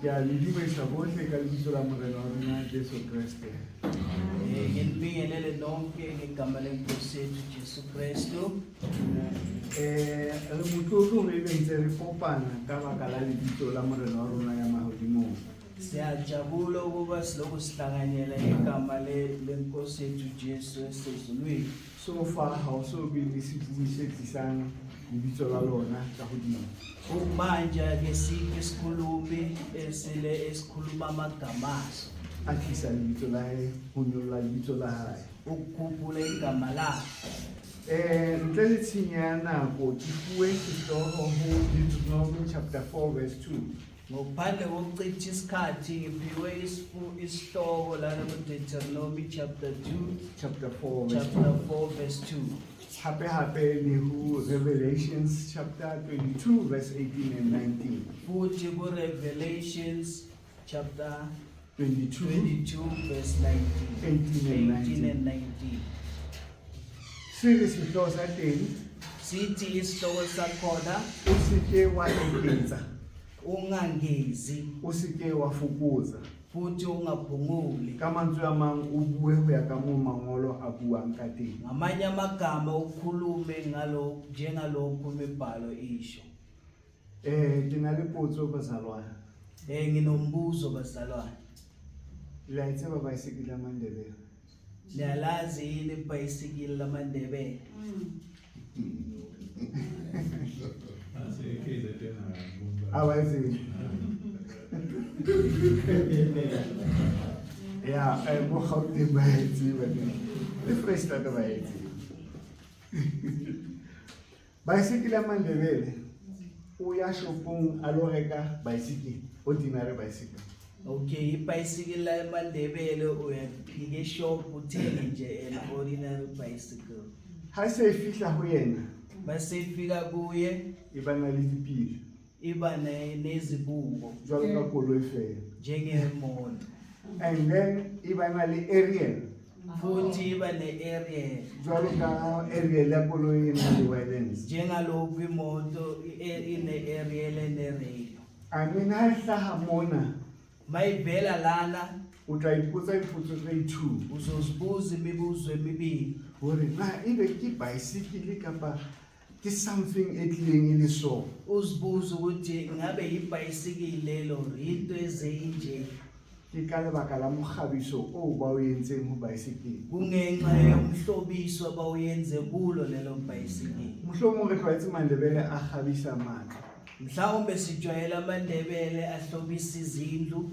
Ke a le dumedisa bohle ka lebitso la Morena wa rona Jesu Kreste. Nginibingelele nonke ngegama lenkosi yethu Jesu Kristu. Re motlotlo hore ebe ntse re kopana ka baka la lebitso la Morena wa rona ya mahodimong. Siyajabula ukuba silokhu sihlanganyela ngegama lenkosi yethu Jesu esezulwini. So far ha o so be le sebui se tlisang lebitso la lona ka hodimo. Manje ake sikho isikhulumi esile esikhuluma amagama aso. A tlisa lebitso la hae, ho nyolla lebitso la hae. Ukukhuphula igama lakhe. Ntle le tshenyo ya nako ke fuwe sehlooho ho Deuteronomy chapter 4 verse 2. Ngaphandle kokuchitha isikhathi ngiphiwe isihloko lana ku-Deuteronomy chapter 2 chapter 4 verse chapter 4 verse 2. Hape hape le ho Revelations chapter 22 verse 18 and 19. Futhi ku-Revelations chapter 22 22 verse 19. 18 and 18 19. and 19. Se re sehlooho sa teng Sithi isihloko sakhona o se ke wa eketsa, ungangezi o se ke wa fokotsa. futhi ungaphunguli. Ka mantswe a mang o bue ho ya ka moo mangolo a buang ka teng. Ngamanye amagama ukhulume ngalo njengalokhu imibhalo isho. Ke na le potso bazalwane. Nginombuzo bazalwane. Le a e tseba baesekele ya Mandebele? Niyalazi yini ibhayisikili lamaNdebele? A ba e tsebe? Ya, mo Gauteng ba e tseba ne. Le Freistata ba e tseba. Baesekele ya Mandebele o ya shopong a lo reka baesekele, ordinary bicycle. Okay, ibhayisikili lamaNdebele uyafika e-shop uthenge nje an ordinary bicycle. Ha se e fihla ho yena, Base ifika kuye e ba na le dipila. iba nezibuko Jwalo ka koloi fela. njengemoto. And then e ba na le aerial. Futhi iba ne-aerial. Jwalo ka aerial ya koloi e nang le wireless. Njengalokhu imoto ine-aerial ene-radio. I mean ha e hlaha mona, Mayivela lana o tla ipotsa dipotso tse 2. uzozibuza imibuzo emibili. Hore na ebe ke bicycle kapa ke something e tlileng e le so. Uzibuza ukuthi ngabe ibhayisikili lelo into eze inje. Ke ka lebaka la mokgabiso oo ba o entseng ho baesekele. Kungenxa yomhlobiso abawuyenze kulo lelo bhayisikili. Mohlomong re tlwaetse Mandebele a kgabisa matlo. Mhlawumbe sijwayele amaNdebele ahlobisa izindlu.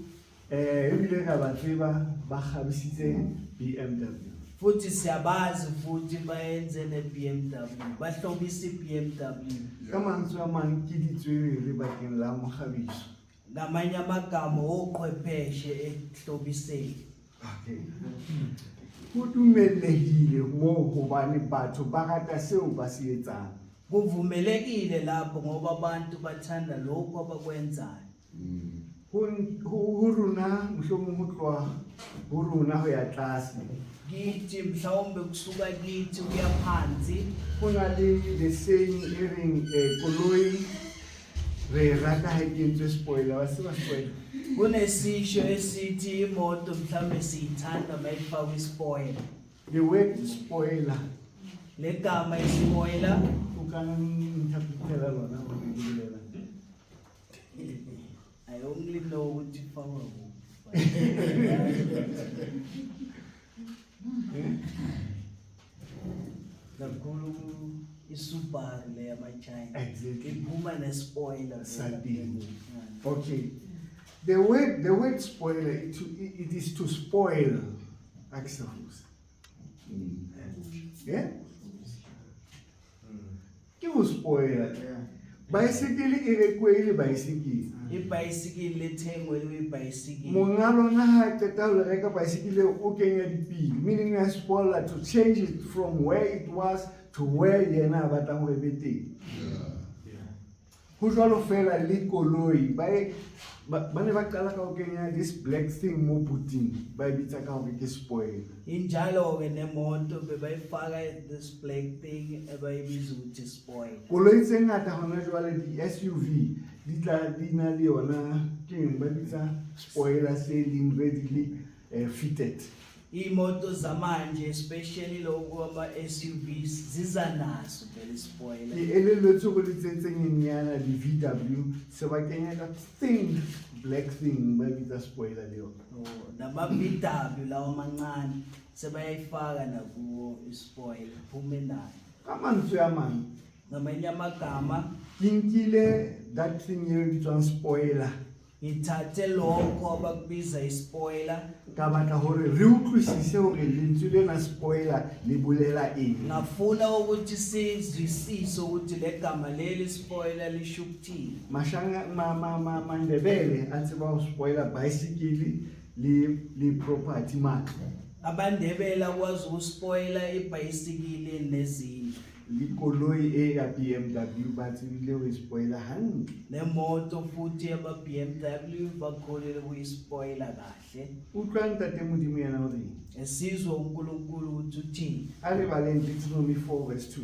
Ebile re a ba tseba ba kgabisitse BMW. Futhi siyabazi futhi bayenze ne-BMW, bahlobisa i-BMW. Ka mantswe a mang ke ditswerere bakeng la mokgabiso. Ngamanye amagama oqhwepheshe ekuhlobiseni. Okay. Ho dumellehile moo hobane batho ba rata seo ba se etsang. Kuvumelekile lapho ngoba abantu bathanda lokho abakwenzayo. Ho rona mohlomong ho tloha ho rona ho ya tlase. Kithi mhlawumbe kusuka kithi kuya phansi. Ho na le the saying e reng koloi re rata ha e kentswe spoiler, wa tseba spoiler? Kunesisho esithi imoto mhlawumbe siyithanda mayifakwe ispoiler. The word spoiler. Le gama ispoiler. O ka interpretela lona hore ke bolela. I only know ukuthi ifakwa kuphi. Kakhulu iSubaru le yamaChina. Exactly. Iphuma nespoiler. Sadini. Okay. The word spoiler, it is to spoil. Axels. Yeah? Ke ho spoiler. Bicycle e rekwe e le bicycle. Ibhayisikili lithengwe luyibhayisikili. Monga lona ha qeta ho le reka bicycle o kenya dipili, meaning ya spoiler to change it from where it was to where yena a batlang hore e be teng. Ho jwalo fela le koloi, ba ne ba qala ka ho kenya this black thing mo booting, ba e bitsa ka hore ke spoiler. Injalo-ke nemoto bebayifaka this black thing abayibiza ukuthi spoiler. Koloi tse ngata hona jwale di-SUV Di tla di na le yona ke eng ba bitsa spoiler se leng readily fitted. Iy'moto zamanje especially lokhu ama-SUVs ziza naso vele ispoiler. Ke elelletswe hore le tse tse nyenyana di-VW se ba kenya ka thin black thing ba bitsa spoiler le yona. Oh, nama-VW lawa amancane sebayayifaka nakuwo ispoiler phume nayo. Ka mantswe a mang, Ngamanye amagama, ke nkile that thing e bitswang spoiler. Ngithathe lokho abakubiza ispoiler. Ka batla hore re utlwisise hore lentswe lena spoiler le bolela eng. Ngafuna ukuthi sizwisise ukuthi le gama leli spoiler lisho ukuthini. Mashanga ma ma ma Mandebele a tseba ho spoiler bicycle le le property matlo. AbaNdebele akwazi ukuspoila ibhayisikili nezindlu. Le koloi e ya BMW ba tsebile ho e spoiler hantle. Nemoto futhi yaba BMW bakhonile ukuyispoila kahle. Utlwa Ntate Modimo yena o reng? Esizwe uNkulunkulu ukuthi uthini. A re baleng Deuteronomy 4 verse 2.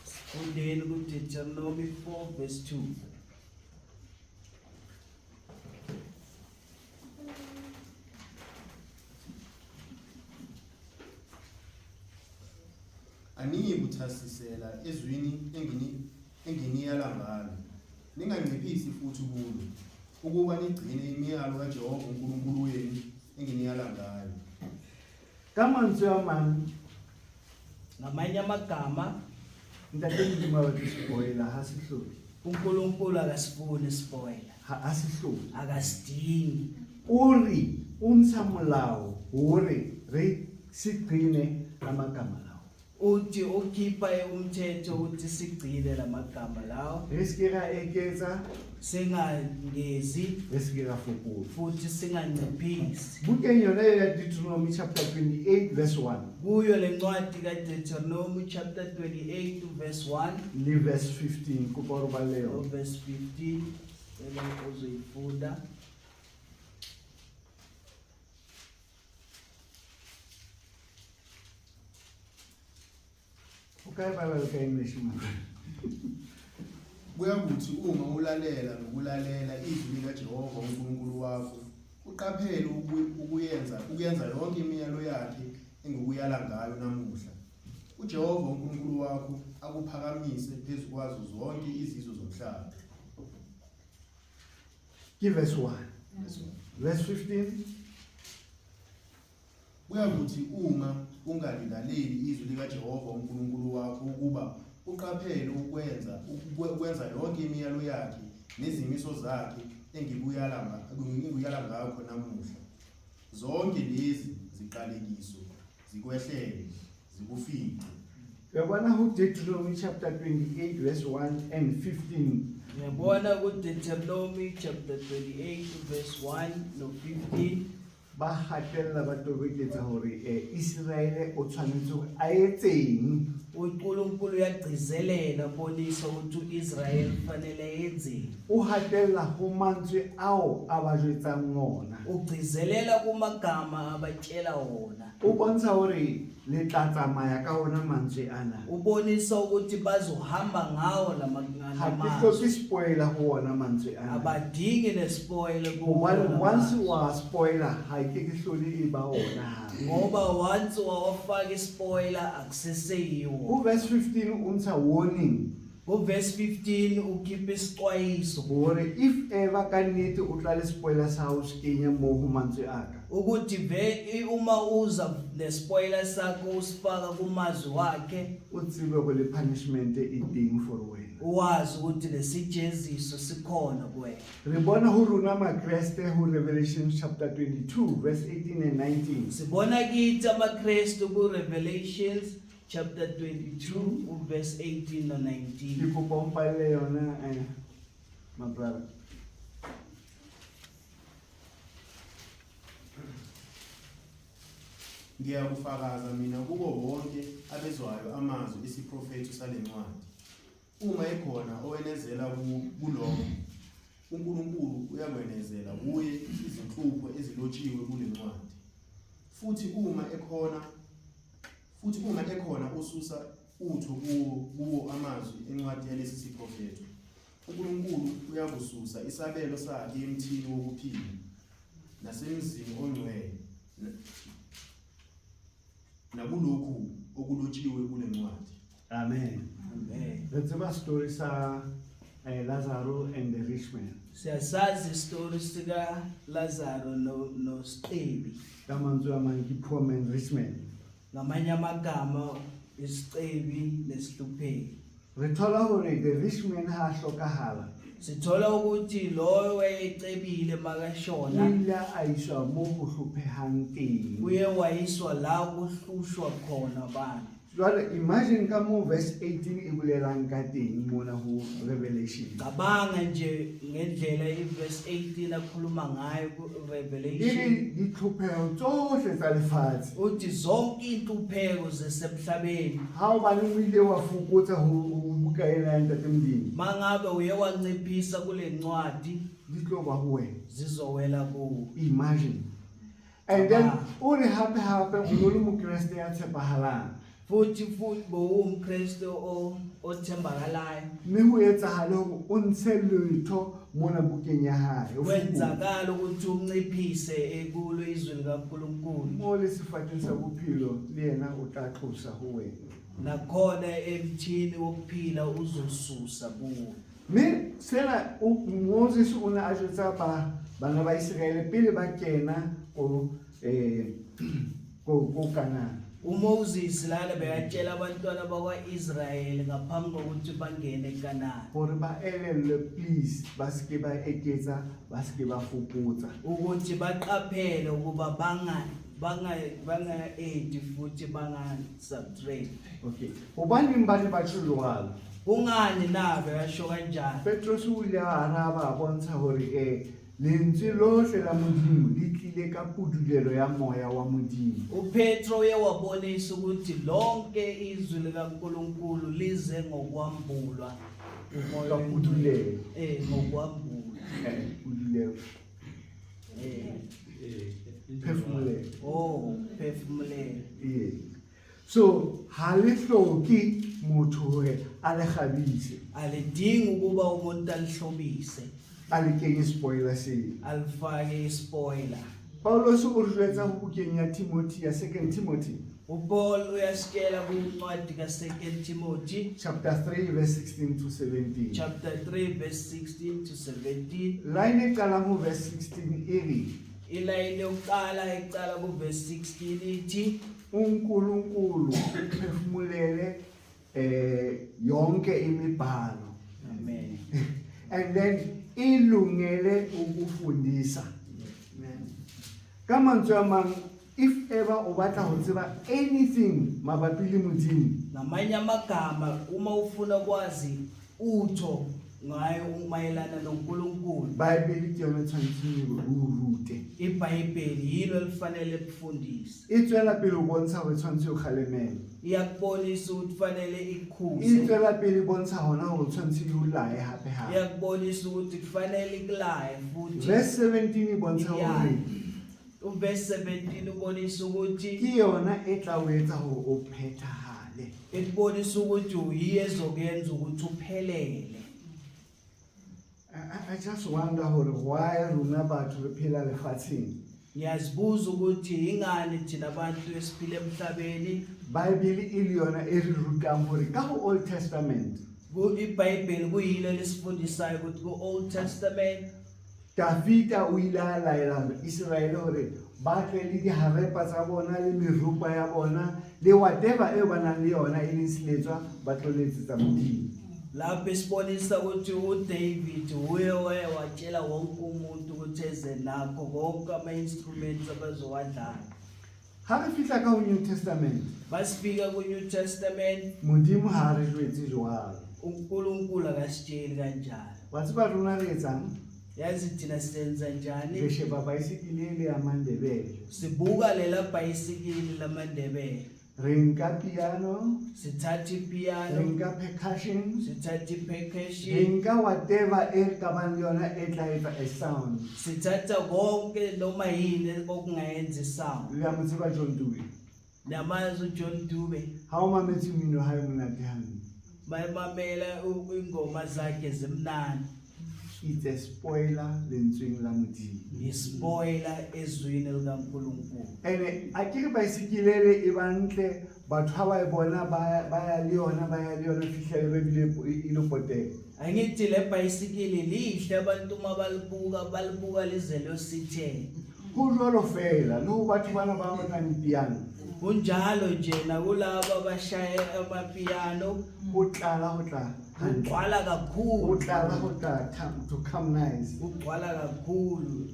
Sifundeni kuDeuteronomy 4 verse 2. Aniyikuthasisela ezwini enginiyala ngalo, ninganciphisi futhi kulo, ukuba nigcine imiyalo kaJehova uNkulunkulu wenu enginiyala ngayo. Ka mantswe a mang, ngamanye amagama, Ntate Modimo a batle spoiler, ha se hloke. uNkulunkulu akasifuni spoiler. Ha se hloke. Akasidingi. O re o ntsha molao hore re sigcine amagama lawo. Uthi ukhipha umthetho ukuthi sigcine lamagama lawo. Re se ke ra eketsa, singangezi, re se ke ra fokotsa, futhi singanciphisi. Bukeng yona ya Deuteronomy chapter 28 verse 1. Kuyo lencwadi kaDeuteronomy chapter 28 verse 1 le verse 15, kopa hore ba le yona. Verse 15 ela uzoyifunda. O ka e bala le ka English man. Kuyakuthi uma ulalela nokulalela izwi likaJehova uNkulunkulu wakho, uqaphele ukuyenza yonke imiyalo yakhe engikuyala ngayo namuhla, uJehova uNkulunkulu wakho akuphakamise phezu kwazo zonke izizwe zomhlaba. Ke verse 1. Verse 15. Kuyakuthi uma ungalilaleli izwi likaJehova uNkulunkulu wakho ukuba uqaphele ukwenza yonke imiyalo yakhe nezimiso zakhe engikuyala ngakho namuhla, zonke lezi ziqalekiso zikwehlele zikufice. Uyabona ho Deuteronomy chapter 28 verse 1 and 15. Uyabona ku Deuteronomy chapter 28 verse 1 no 15. Ba hatella ba tobeketsa hore Israele o tshwanetse hore a etseng. uNkulunkulu uyagcizelela bonisa ukuthi uIsrael kufanele yenzeni. O hatella ho mantswe ao a ba jwetsang wona. Ugcizelela kumagama abatshela wona. O bontsha hore le tla tsamaya ka ona mantswe ana. Ubonisa ukuthi bazohamba ngawo Ha ke hloke spoiler ho ona mantswe ana. Abadingi nespoiler ku Hobane once wa spoiler ha ke ke hlole e ba ona hape. Ngoba once wawafaka ispoiler akuseseyiwo. Ho verse 15 o ntsha warning. Ku verse 15 ukhipha isixwayiso. Hore if ever ka nnete o tla le spoiler sa hao se kenya moo ho mantswe a ka. Ukuthi uma uza nespoiler sakho usifaka kumazwi wakhe, o tsebe hore le punishment e teng for wena. Uwazi ukuthi lesijeziso sikhona kuwena. Re bona ho rona maKreste ho Revelation chapter 22 verse 18 and 19. Sibona kithi amaKristu ku Revelations chapter 22 verse 18 no 19. Ke kopa o mpalle yona my brother. Ngiyakufakaza mina kubo bonke abezwayo amazwi esiprofetho salencwadi. Uma ekhona owenezela kulokho, uNkulunkulu uyakwenezela kuye izinhlupho ezilotshiwe kulencwadi. Futhi uma ekhona osusa utho kuwo amazwi encwadi yalesi siprofetho, uNkulunkulu uyakususa isabelo sakhe emthini wokuphila nasemzini ongcwele nakulokhu okulotshiwe kule ncwadi. Amen. Amen. Re tseba story sa Lazaro and the rich man. Siyasazi isitori sika Lazaro no noSicebi. Ka mantswe a mang ke poor man, rich man. Ngamanye amagama isicebi nesihlupheki. Re thola hore the rich man ha a hlokahala. Sithola ukuthi loyo wayecebile makashona. O ile a iswa mo ho hlophehang teng. Uye wayiswa la kuhlushwa khona abantu. Jwale imagine ka moo verse 18 e bolelang ka teng mona ho Revelation. Cabanga nje ngendlela iverse 18 akhuluma ngayo ku Revelation. E re ditlhopheho tsohle tsa lefatshe. Uthi zonke inhlupheko zesemhlabeni. Ha hobane o ile wa fokotsa ho buka ena ya Ntate Modimo. Mangabe uye wanciphisa kule ncwadi. Di tlo ba ho wena. Zizowela kuwe. Imagine. And then o re hape hape o no le Mokreste ya tshepahalang. Futhi futhi bowumKristu othembakalayo. Mme ho etsahale hore o ntshe letho mona bukeng ya hae. O fokotse. Kwenzakala ukuthi unciphise ekulo izwi likaNkulunkulu. Mo le sefateng sa bophelo le yena o tla tlosa ho wena. Nakhona emthini wokuphila uzosusa kuwe. Mme sena o Moses o ne a jwetsa ba bana ba Iseraele pele ba kena ko ko ko Kanana. uMoses lana bekatshela abantwana bakwa-Israyeli ngaphambi kokuthi bangene eKanana. Hore ba elellwe please ba se ke ba eketsa ba se ke ba fokotsa. Ukuthi baqaphele ukuba banga banga banga-edi futhi banga-subtract. Okay. Hobaneng ba ne ba tjho jwalo? Kungani na bekasho kanjalo? Petrose o ile a araba a bontsha hore lentswe lohle la Modimo le tlile ka pudulelo ya moya wa Modimo. UPetro uye wabonisa ukuthi lonke izwi likaNkulunkulu lize ngokwambulwa umoya Ka pudulelo. Ngokwambulwa. Pudulelo. Phefumulelo. Oh, phefumulelo. So ha le hloke motho hore a le kgabise. Alidingi ukuba umuntu alihlobise. A le kenye spoiler seo. Alifake spoiler. Paulus o re jwetsa ho bukeng ya Timothy ya 2 Timothy. uPaul uyasitshela kuncwadi ka 2 Timothy chapter 3 verse 16 to 17. Chapter 3 verse 16 to 17. Line e qalang ho verse 16 e re. Ilayini yokuqala eqala ku verse 16 ithi uNkulunkulu uphefumulele yonke imibhalo. Amen. And then ilungele ukufundisa. Amen. Ka mantswe a mang, if ever o batla ho tseba anything mabapi le Modimo, ngamanye amagama uma ufuna kwazi utho ngayo umayelana noNkulunkulu, Bible ke yona tshwanetseng hore o rute. iBhayibheli yilo elifanele kufundise. E tswela pele ho bontsha hore tshwanetse o kgalemele. Iyakubonisa ukuthi kufanele ikhuze. E tswela pele bontsha hona hore tshwanetse o laye hape hape. Iyakubonisa ukuthi kufanele ikulaye futhi. Verse 17 e bontsha hore Verse 17 ubonisa ukuthi ke yona e tla o etsa hore o phethahale. Ikubonisa ukuthi uyiyo ezokuyenza ukuthi uphelele. I just wonder hore why rona batho re phela lefatsheng. Ngiyazibuza ukuthi ingani thina abantu esiphila emhlabeni. Bible e le yona e re rutang hore ka ho Old Testament. IBhayibheli kuyilo lesifundisayo ukuthi ku Old Testament Davida o ile a laela Israele hore ba tle le diharepa tsa bona le meropa ya bona le whatever eo ba nang le yona e leng seletswa ba tlo letsetsa Modimo. Lapho isibonisa ukuthi uDavid uye waye watshela wonke umuntu ukuthi eze nakho konke ama-instruments abazowadlala. Ha re fihla ka ho New Testament, Basifika ku New Testament, Modimo ha re jwetse jwalo. uNkulunkulu akasitsheli kanjalo. Wa tseba rona re etsang? Yazi thina senza njani? Re sheba baesekele le ya Mandebele. Sibuka lela bhayisikili lamaNdebele. Re nka piano, Sithatha ipiano, re nka percussion, sithatha i-percussion, re nka whatever e re ka bang le yona e tla etsa a sound. Sithatha konke noma yini okungayenza i-sound. Le a mo tseba John Dube? Niyamazi uJohn Dube? Ha o mametse mmino ha e monate hantle. Bayimamela ingoma zakhe zimnandi. It's a spoiler lentsweng la Modimo. Ispoiler ezwini likaNkulunkulu. Ene a ke re baesekele ele e ba ntle, batho ha ba e bona ba ya le yona, ba ya le yona fihlele ba bile e lo potela. Angithi le bhayisikili lihle, abantu uma balibuka balibuka lize liyosithela. Ho jwalo fela le ho batho bana ba otlang piano. Kunjalo nje nakulabo abashaya amapiano. Ho tlala ho tla hantle. Kugcwala kakhulu. Ho tlala ho tla come to come nice. Kugcwala kakhulu.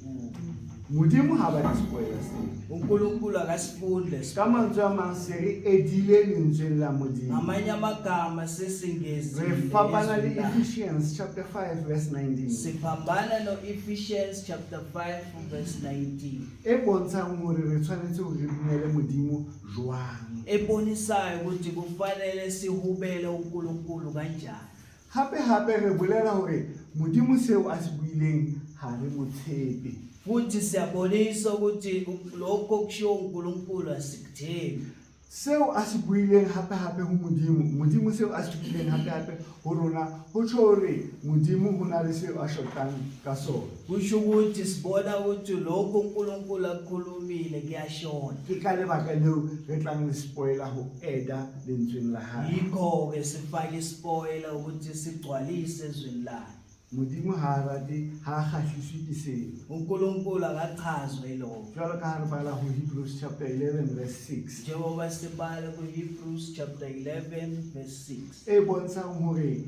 Modimo ha ba di spoiler seo. uNkulunkulu akasifuni leso. Ka mantswe a mang se re edile lentsweng la Modimo. Ngamanye amagama sesingezile. Re fapana le ezwini lakhe. Ephesians chapter 5 verse 19. Siphambana no-Ephesians chapter 5 verse 19. E bontshang hore re tshwanetse hore re dumele Modimo jwang. Ebonisayo ukuthi kufanele sihubele uNkulunkulu kanjani. Hape hape re bolela hore Modimo seo a se buileng ha re mo tshepe. Futhi siyabonisa ukuthi lokho okushiwo uNkulunkulu asikuthembi. Seo a se buileng hape hape ho Modimo, Modimo seo a se buileng hape hape ho rona, ho tjho hore Modimo ho na le seo a shotang ka sona. Kusho ukuthi sibona ukuthi lokho uNkulunkulu akukhulumile kuyashoda. Ke ka lebaka leo re tlang le spoiler ho eda lentsweng la hae. Yikho-ke sifake ispoiler ukuthi sigcwalise ezwini lakhe. Modimo ha a rate, ha a kgahliswe ke seo. uNkulunkulu akachazwa yilokho. Jwalo ka ha re bala ho Hebrews chapter 11 verse 6. Njengoba sibala ku-Hebrews chapter 11 verse 6. E bontshang hore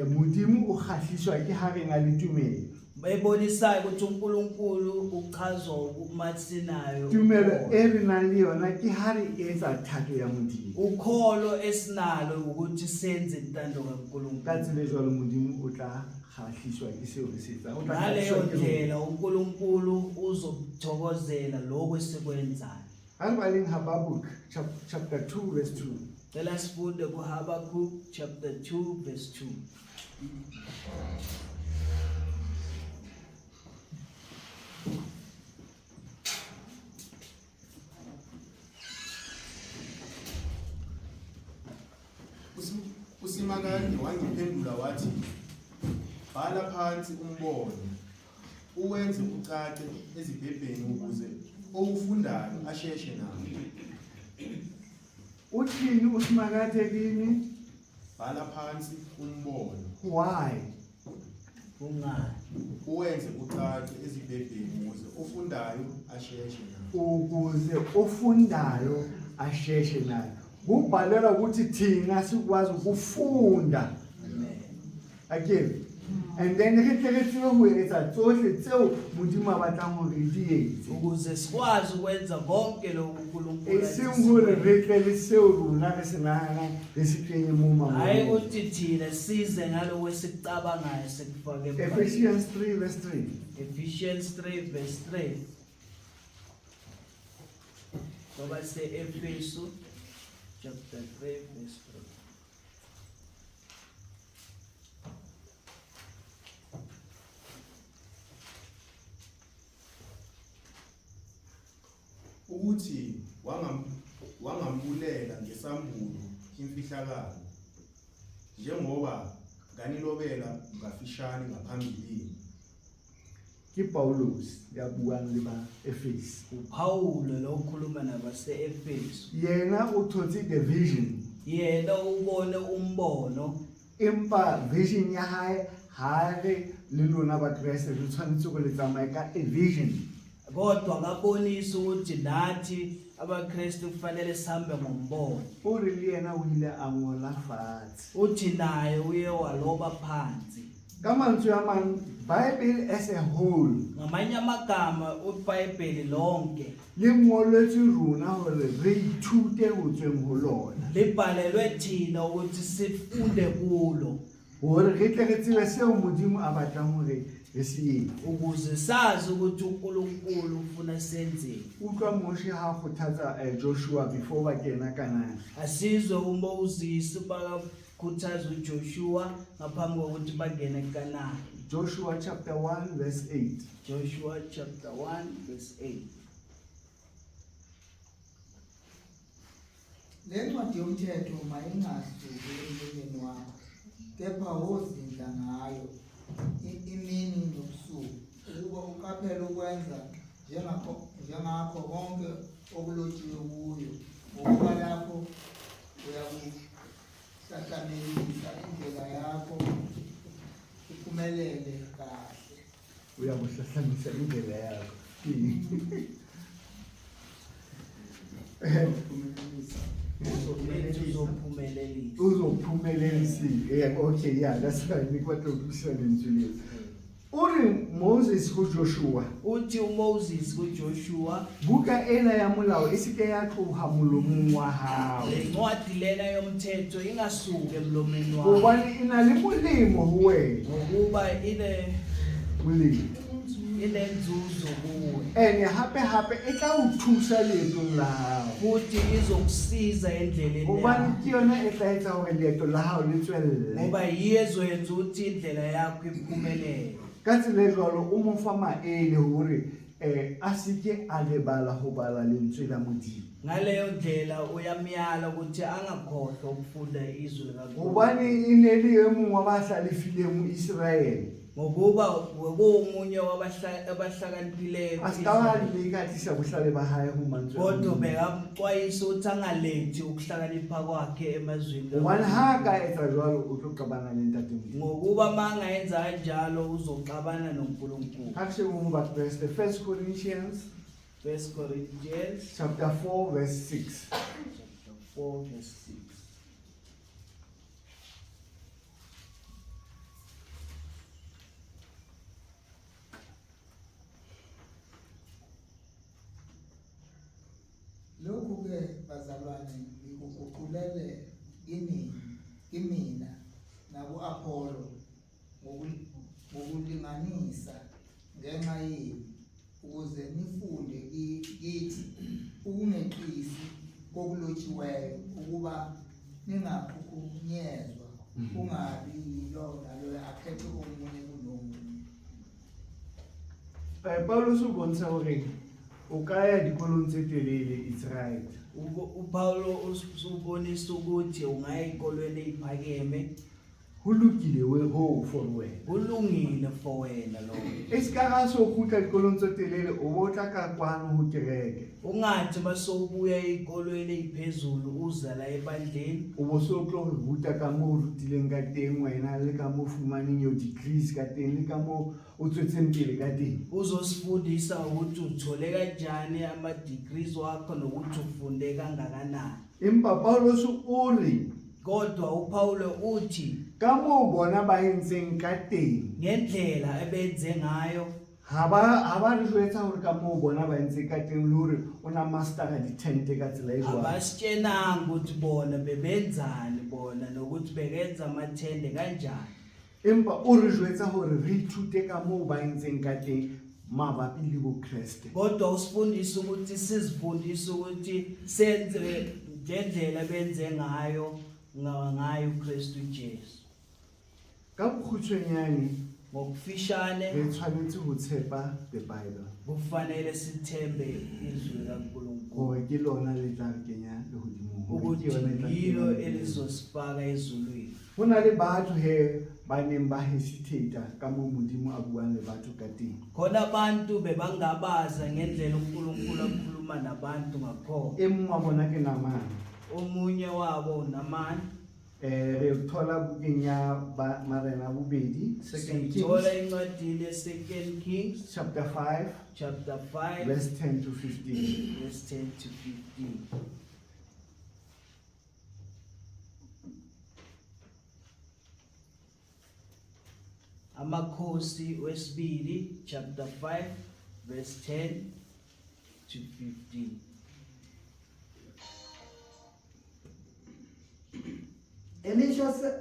Modimo o kgahliswa ke ha re na le tumelo. Ebonisayo ukuthi uNkulunkulu uchazwa uma sinayo. Tumelo e re nang le yona ke ha re etsa thato ya Modimo. Ukholo esinalo ukuthi senze intando kaNkulunkulu. Ka tsela e jwalo Modimo o tla kgahliswa ke seo re se etsang. O tla Ngaleyo kgahliswa ke rona. ndlela uNkulunkulu uzokuthokozela lokho esikwenzayo. Ha re baleng Habakkuk chapter 2 verse 2. Cela sifunde kuHabakkuk chapter 2 verse 2. uSimakade wangiphendula wathi, bhala phansi umbono, uwenze ucace ezibhebheni ukuze owufundayo asheshe nawo. Uthini uSimakade kimi? Bhala phansi umbono. Why? Kungani? Uwenze ucace ezibhebheni ukuze ofundayo asheshe nawo. Ukuze ofundayo asheshe nayo. Kubhalelwa ukuthi thina sikwazi ukufunda. Amen. Akere? And then re tle re tsebe ho etsa tsohle tseo Modimo a batlang hore re di etse. Ukuze sikwazi ukwenza konke lokhu uNkulunkulu E athi seng hore sikwenze. re tle le seo rona re se nahanang, re se kenye moo mangolong. Hayi ukuthi thina size ngaloko esikucabangayo sikufake emva. Ephesians 3 verse 3. Ephesians 3 verse 3. Ngoba se Efesu chapter 3 verse 3. Ukuthi wangambulela ngesambulo imfihlakalo, njengoba nganilobela ngafishane ngaphambilini. Ke Paulus ya buang le ba Efesu. uPawulo lo okhuluma nabase-Efesu. Yena o thotse the vision. Yena ubone umbono. Empa vision ya hae ha re le lona Bakreste re tshwanetse go le tsamaya ka a vision. Kodwa akabonisi ukuthi nathi abaKristu kufanele sihambe ngombono. O re le yena o ile a ngola fatshe. Uthi naye uye waloba phansi. Ka mantswe a mang, Bible as a whole, Ngamanye amagama uBhayibheli lonke le ngoletswe rona hore re ithute ho tsweng ho lona. libhalelwe thina ukuthi sifunde kulo. Hore re tle re tsebe seo Modimo a batlang hore re se etse. Ukuze sazi ukuthi uNkulunkulu ufuna senzeni. Utlwa Moshe ha kgothatsa Joshua before ba kena Kanana. Asizwe uMoses bakakhuthaza uJoshua ngaphambi kokuthi bangene eKanana. Joshua chapter 1 verse 8. Joshua chapter 1 verse 8. Le ncwadi yomthetho mayingasuki emlonyeni wakho. Kepha wozindla ngayo imini nobusuku, ukuba uqaphele ukwenza njengakho konke okulotshiwe kuyo, ngokuba lapho uyakuhlahlamelisa indlela yakho, uphumelele kahle. Uyakuhlahlamisa indlela yakho. Uzophumelelisa. Uzophumelelisa. Yeah, okay, yeah, that's right. Ne ke batla ho utlwisisa lentswe leo. O re Moses ho Joshua, Uthi uMoses kuJoshua, buka ena ya molao e se ke ya tloha molomong wa hao. Le ncwadi lena yomthetho ingasuki emlomeni wakho. Hobane e na le molemo ho wena. Ngokuba ine Molemo. Inenzuzo kuwe. Ene hape hape e tla o thusa leetong la hao. Futhi izokusiza endleleni Hobane yakho. ke yona e tla etsa hore leeto la hao le tswelle. Ngoba yiyo ezoyenza ukuthi indlela yakho iphumelele. Ka tsela e jwalo o mo fa maele hore a se ke a lebala ho bala lentswe la Modimo. Ngaleyo ndlela uyamyala ukuthi angakhohlwa ukufunda izwi likaNkulunkulu. Hobane e ne le e mong wa ba hlalefileng ho Iseraele. Ngokuba bekuwumunye wabahlakaniphileyo A se ka ba leka a tlisa bohlale ba hae ho mantswe a kodwa Modimo. bekamxwayisa ukuthi angalethi ukuhlakanipha kwakhe emazwini Hobane ha a kaNkulunkulu. ka etsa jwalo o tlo qabana le Ntate Modimo. Ngokuba uma angayenza kanjalo uzoxabana noNkulunkulu. Ha re shebe ho Bakreste, 1 Corinthians 1 Corinthians chapter 4 verse 6. Chapter 4 verse 6. Lokhu-ke bazalwane ngikuguqulele kimina naku-Apholo ngokulinganisa ngenxa yenu, ukuze nifunde kithi ukungeqisi kokulotshiweyo, ukuba ningakhukhunyezwa, kungabi yilowo nalowo akhethe omunye kunomunye. Paulus o bontsha hore o ka ya dikolong tse telele, it's right. UPaulo usubonisa ukuthi ungaya ey'kolweni ey'phakeme. Ho lokile we ho for wena. Kulungile for wena lokho. E se ka ra so kgutla dikolong tse telele o bo tla ka kwano ho kereke. Ungathi masowubuya ey'kolweni ey'phezulu uza la ebandleni. O bo so tlo re ruta ka moo o rutileng ka teng wena le ka moo fumaneng your degrees ka teng le ka moo o tswetseng pele ka teng. Uzosifundisa ukuthi uthole kanjani ama-degrees wakho nokuthi ufunde kangakanani. Empa Paulus o re, Kodwa uPaulo uthi, ka moo bona ba entseng ka teng, ngendlela ebenze ngayo, ha ba re jwetsa hore ka moo bona ba entseng ka teng le hore o na mastera ditente ka tsela e jwang. Abasitshenanga ukuthi bona bebenzani bona nokuthi bekenza amathende kanjani. Empa o re jwetsa hore re ithute ka moo ba entseng ka teng mabapi le boKreste. Kodwa usifundisa ukuthi sizifundise ukuthi senze ngendlela benze ngayo ngayo uKristu Jesu. Ka bokgutshwanyane, ngokufishane, re tshwanetse ho tshepa the Bible. Kufanele sithembe izwi likaNkulunkulu. Hore ke lona le tla re kenya lehodimong. Hore ke Ukuthi yona e tla re yilo kenya lehodimong. elizosifaka ezulwini. Ho na le batho he ba neng ba hesitate ka moo Modimo a buang le batho ka teng. Khona abantu bebangabaza ngendlela uNkulunkulu akhuluma nabantu ngakhona. E mong wa bona ke Namane. Omunye wabo uNamani. Re thola bukeng ya Marena bobedi, Second Kings. Sithola encwadini ye-Second Kings, Chapter 5, chapter 5, verse 10 to 15. Verse 10 to 15. Amakhosi wesibili chapter 5 verse 10 to 15. Elisha sent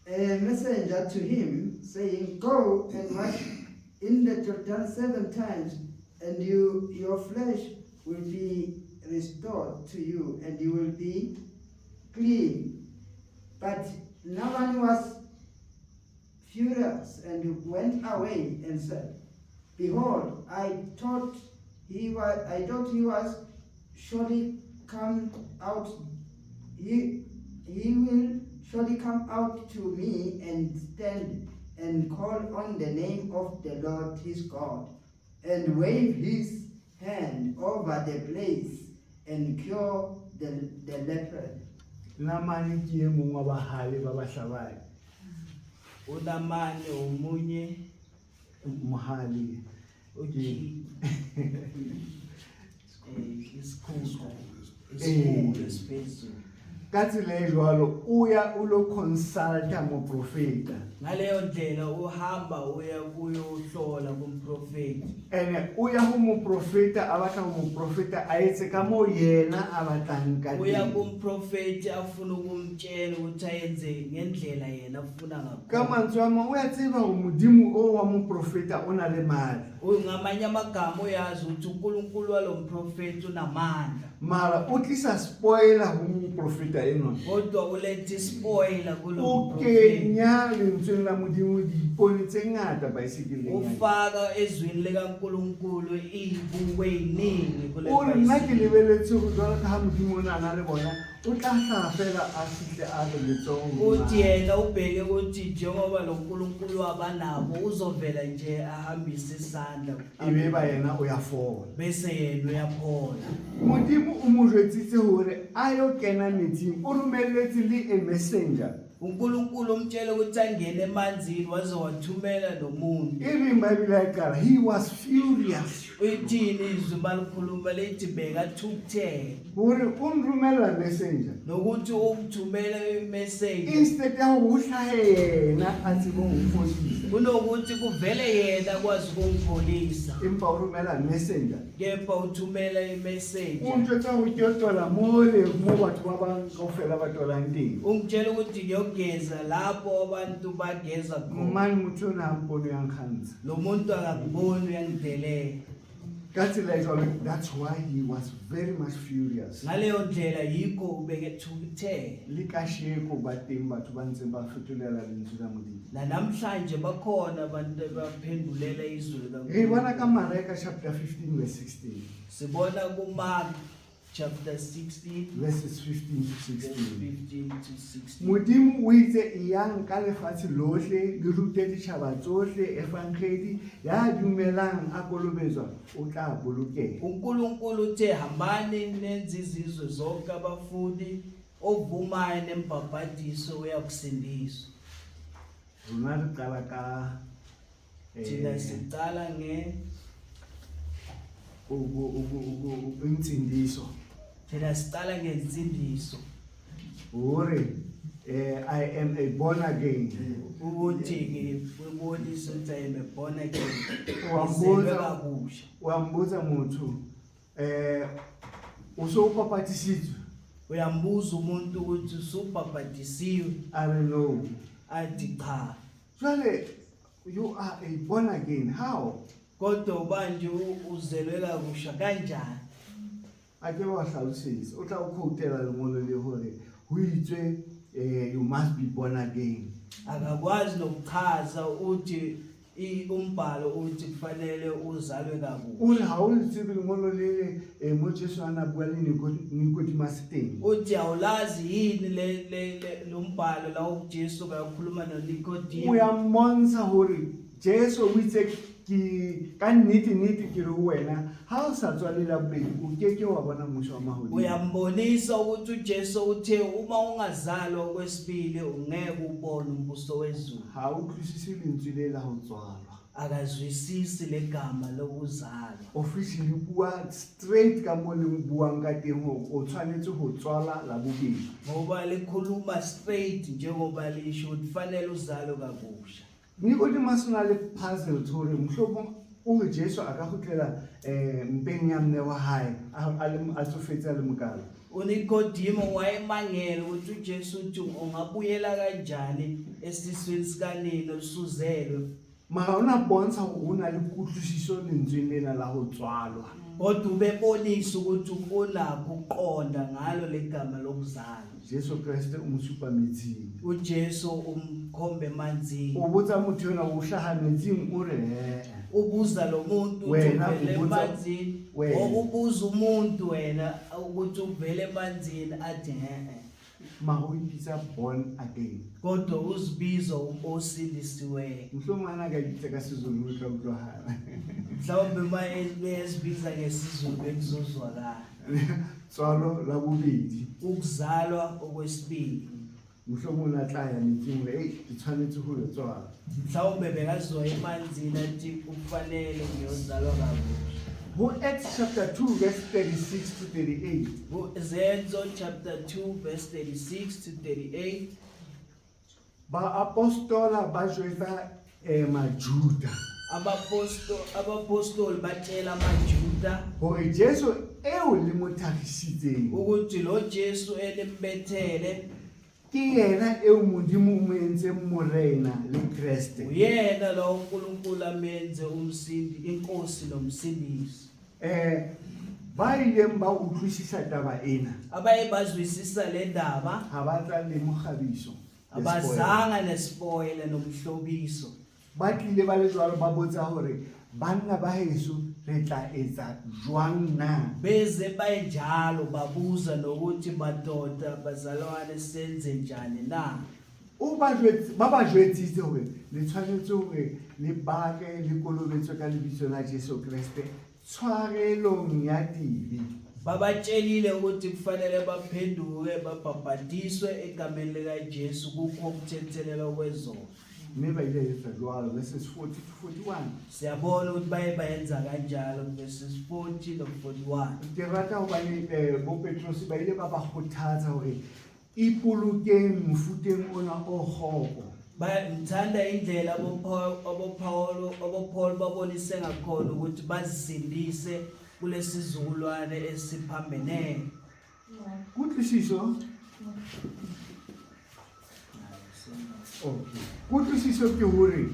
a messenger to him, saying, Go and wash in the Jordan 7 times, and your flesh will be restored to you, and you will be clean. But Naaman was furious and went away and said, Behold, I thought he was surely come out he will surely come out to me and stand and call on the name of the Lord his God, and wave his hand over the place and cure the leper. Namane ke e mong wa bahale ba bahlabani. uNamani omunye Mohale. uthi isikhulu isikhulu esiphezulu. Ka tsela e jwalo o ya o lo consulta moprofeta. Ngaleyo ndlela uhamba uya kuyohlola kumprofeti. Ene o ya ho moprofeta a batla ho moprofeta a etse ka moo yena a batlang ka Uya teng. kumprofeti afuna ukumtshela ukuthi ayenze ngendlela yena afuna Ka ngakhona. mantswe a mang o ya tseba hore modimo o wa moprofeta o na le matla. Ngamanye amagama uyazi ukuthi uNkulunkulu walo mprofeti unamandla. Mara o tlisa spoiler ho moprofeta enwa. Kodwa uletha ispoiler kulo O mprofeti. kenya lentsweng la modimo diipone tse ngata baesekeleng ya hae. Ufaka ezwini likaNkulunkulu izibuko eziningi kule O re nna ke bhayisikili. lebeletse hore jwalo ka ha modimo o ne a na le bona o tla hlaha fela a fihle a re letsoho Uthi yena ubheke ukuthi njengoba lo nkulunkulu wabanabo uzovela nje ahambise isandla e be ba yena o ya fola. Bese yena uyaphola. Modimo o mo jwetsitse hore a yo kena metsing, o romelletse le a messenger. uNkulunkulu umtshele ukuthi angene emanzini waze wathumela nomuntu. E reng Bible ya qala, he was furious. Uthini izwi malikhuluma lithi bekathukuthele. Hore o nromella messenger. Nokuthi ukuthumela imessage. Instead ya hore ho hlahe yena a tsebe ho mfodisa. Kunokuthi kuvele yena akwazi ukungipholisa. Empa o romela messenger. Kepha uthumela imessage. O ntjwetsa hore ke yo tola mole mo batho ba bang kaofela ba tolang teng. Ungitshela ukuthi ngiyogeza lapho abantu bageza khona. Mane motho ona ha mpone ya nkgantsha. Lo muntu akakuboni uyangidelela. Ka tsela e jwalo, that's why he was very much furious. Ngaleyo ndlela yikho ubekethukuthele. Le kasheko ba teng batho ba ntseng ba fetolela lentswe la Modimo. Namhlanje bakhona abantu abaphendulela izwi Re bona likaNkulunkulu. ka Mareka chapter 15 verse 16. Sibona kuMark chapter 16 Verses 15 to verse 16. 15 to 16. Modimo o itse eyang ka lefatshe lohle le rute ditjhaba tsohle evangeli, ya dumelang a kolobetswa o tla bolokeha. uNkulunkulu uthe hambani nenze izizwe zonke abafundi, ovumayo nembhabhadiso uyakusindiswa. Rona re qala ka, Thina siqala nge insindiso. Thina siqala ngensindiso. Hore, I am a born again. Ukuthi ngibonisa ukuthi I am a born again. Wa Ngizelwe mbotsa- kabusha. Wa mbotsa motho, o so papatisitswe? Uyambuza umuntu ukuthi usubhabhadisiwe? A re no. Athi cha. Jwale you are a born again, how? Kodwa manje uzelwe kabusha kanjani? A ke wa hlalosetsa, o tla o quotela lengolo le hore ho itswe, you must be born again. Akakwazi nokuchaza uthi umbhalo uthi kufanele uzalwe kabusha. O re ha o le tsebe lengolo le, mo Jesu a na bua le Nicodemus teng. Uthi awulazi yini lo mbhalo la uJesu kakhuluma noNicodemus. O ya mmontsha hore Jesu o itse ke ka nnete nnete ke re ho wena, ha o sa tswale la bobedi o ke ke wa bona mmuso wa mahodimo. Uyambonisa ukuthi uJesu uthe uma ungazalwa okwesibili ungeke ubone umbuso wezulu. Ha o utlwisise lentswe le la ho tswalwa. Akazwisisi legama lokuzalwa. Officially bua straight ka mo le buang ka teng hore o tshwanetse ho tswala la bobedi. Ngoba likhuluma straight njengoba lisho ukuthi kufanele uzalwe kabusha. Nicodemus o na le puzzle hore mohlomong o re Jesu a ka kgutlela, mpeng ya mme wa hae, a tsofetse a le mokalo. uNikodimo wayemangele ukuthi uJesu uthi ungabuyela kanjani esiswini sikanina usuzelwe. Mara o na bontsha hore o na le kutlwisiso lentsweng lena la ho tswalwa. Kodwa ubebonisa ukuthi unakho ukuqonda ngalo legama lokuzalwa. Jesu Kreste o mo supa metsing. uJesu umkhombe emanzini. O botsa motho enwa o hlaha metsing, o re he. Ubuza lo muntu ukuthi Wena uvele ubotsa emanzini. wena. Ubuza umuntu wena ukuthi uvele emanzini athi he. Mara o ipitsa born again. Kodwa uzibiza osindisiweyo. Mohlomong a na ka ipitsa ka Sezulu o tla utlwahala. Mhlawumbe uma ezibiza ngesiZulu bekuzozwakala. Tswalo la bobedi. Ukuzalwa okwesibili. Mohlomong o ne a tla ya metsing hore ei ke tshwanetse ho yo tswalwa. Mhlawumbe bekazoya emanzini athi kufanele ngiyozalwa kabusha. Ho Acts chapter 2 verse 36 to 38. Zenzo chapter 2 verse 36 to 38. Baapostola ba jwetsa Majuda. Abapostoli batshela amaJuda hore Jesu eo le mo thakgisitseng, ukuthi lo Jesu elimbethele ke yena eo Modimo o mo entseng Morena le Kreste. Uyena lo uNkulunkulu amenze umsindi, inkosi nomsindisi. Ba ileng ba utlwisisa taba ena, abaye bazwisisa le ndaba, ha ba tla le mokgabiso, abazanga nespoile nomhlobiso. Ba tlile ba le jwalo, ba botsa hore banna ba heso re tla etsa jwang na? Beze bayinjalo babuza nokuthi madoda bazalwane senze njani na? O ba jwetse, ba ba jwetsitse hore le tshwanetse hore le bake le kolobetswe ka lebitso la Jesu Kreste tshwarelong ya dibe. Babatshelile ukuthi kufanele baphenduke babhabhadiswe egameni likaJesu kukho ukuthethelelwa kwezono. Mme ba ile etsa jwalo, verses 40 to 41. Siyabona ukuthi baye bayenza kanjalo verses 40 no 41. Ke rata hobane bo Petrose ba ile ba ba kgothatsa hore ipolokeng mofuteng ona o kgopo. Ngithanda indlela aboPaul babonise ngakhona ukuthi bazisindise kulesizukulwane esiphambeneyo. Kutlwisiso? Okay. Kutlwisiso ke hore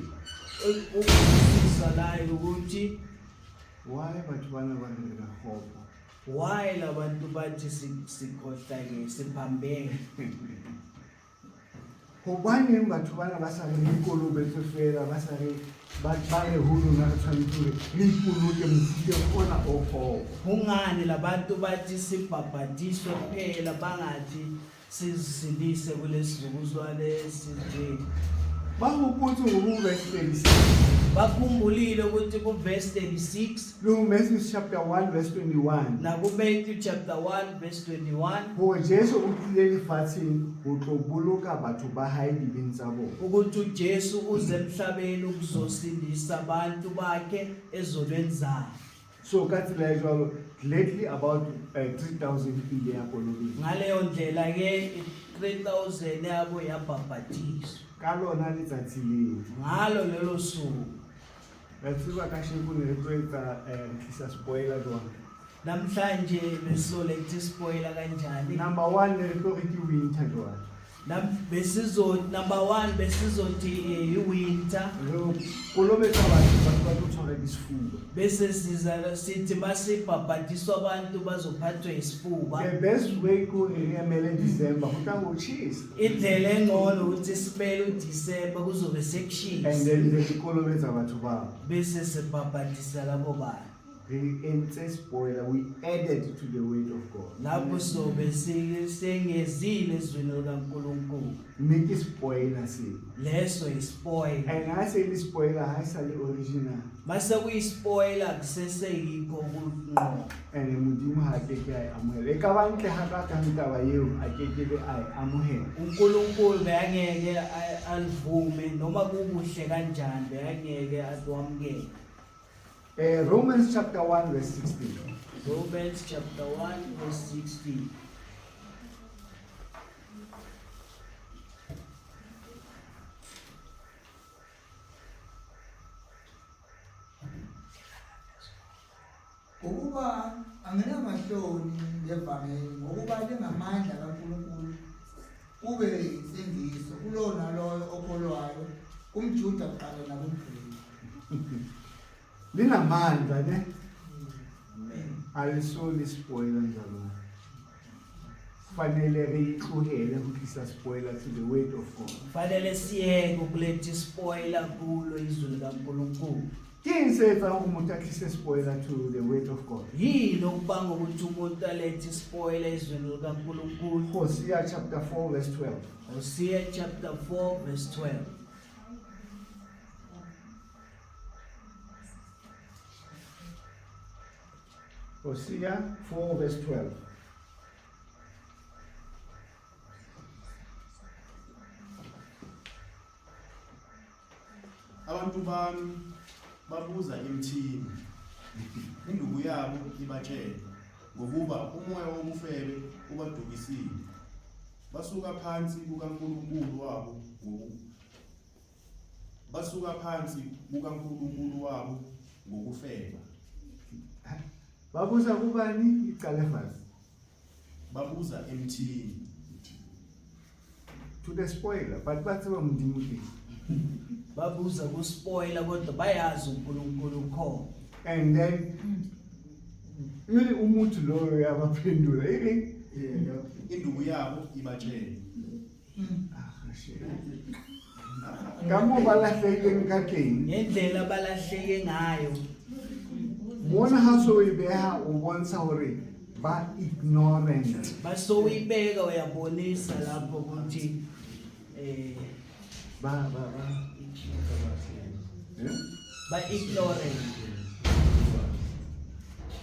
ukuzwisisa la ukuthi why batho bana ba re re kgopo? Why labantu bathi sikhohlakele, siphambene? Hobaneng batho bana ba sa re re ikolobetse fela, ba sa re ba re ho rona re tshwanetse hore re ipoloke mofuteng ona o kgopo? Kungani labantu bathi sibhabhadiswe kuphela bangathi sizisindise kulesizukulwane esinje? Ba hopotse hore ho verse 36. Bakhumbulile ukuthi ku verse 36 le ho Matthew chapter 1 verse 21. Na ku Matthew chapter 1 verse 21. Hore Jesu o tlile lefatsheng ho tlo boloka batho ba hae dibeng tsa bona. Ukuthi uJesu uze emhlabeni ukuzosindisa abantu bakhe ezonweni zabo. So ka tsela e jwalo gladly about 3000 ile ya kolobetswa. Ngaleyo ndlela ke 3000 yabo yabhabhatiswa. Ka lona letsatsi leo. Ngalo lelo suku. Re tseba ka sheko ne re tlo etsa re tlisa spoiler jwang? Namhlanje besizoletha spoiler kanjani? Number 1 ne re tlo re ke winter jwang? Number 1 besizothi i-winter. Re kolobetsa batho, batho ba tlo tshwarwa ke sefuba. Bese siza sithi masibhabhadiswa abantu bazophathwa isifuba. The best way ke hore re emele December, ho tla ho tjhesa. Indlela engcono ukuthi sibele uDecember kuzobe sekushisa. And then re kolobetsa batho bao. Bese sibhabhadisa labo bantu. Re entse spoiler, we added to the word of God. Lapho sobe sengezile ezwini likaNkulunkulu. Mme ke spoiler seo. Leso ispoiler. And ha se le spoiler, ha e sa le original. Mase kuyi-spoiler kuseseyikho ukunqoba. And Modimo ha ke ke a e amohela. E ka ba ntle ha ka kang taba eo, a ke ke be a e amohela. uNkulunkulu bekangeke alivume noma kukuhle kanjani, bekangeke akwamukele. Romans chapter 1 verse 16. Romans chapter 1 verse 16. Ngokuba anginamahloni ngevangeli, ngokuba lingamandla kaNkulunkulu kube insindiso kulowo nalowo okholwayo, kumJuda kuqala nakumGreki. Linamandla ne? Amen. Alisoli spoiler njalo. Fanele re itlohele ho tlisa spoiler to the word of God. Fanele siyeke ukuletha spoiler kulo izwi likaNkulunkulu. Ke eng se etsang hore motho a tlise spoiler to the word of God? Yini okubanga ukuthi umuntu alethe ispoiler ezweni likaNkulunkulu? Hosea chapter 4 verse 12. Hosea chapter 4 verse 12. Hosea 4 verse 12. Abantu bami babuza emthini, induku yabo ibatshele, ngokuba umoya wobufebe ubadukisile. Basuka phansi kukaNkulunkulu wabo basuka phansi kukaNkulunkulu wabo ngokufeba. Babuza kubani? Iqale fatshe. Babuza emthini. To the spoiler, but ba tseba Modimo teng. Babuza kuspoiler kodwa bayazi uNkulunkulu ukhona. And then yule umuntu loyo yabaphendula e reng? Induku yabo ibatshele. Ah, shit. Ka moo ba lahlehileng ka teng. Ngendlela abalahleke ngayo. Mona ha so e beha o bontsha hore ba ignorant. Basowuyibeka uyabonisa lapho ukuthi Ba ba ba eh? ba ignorant.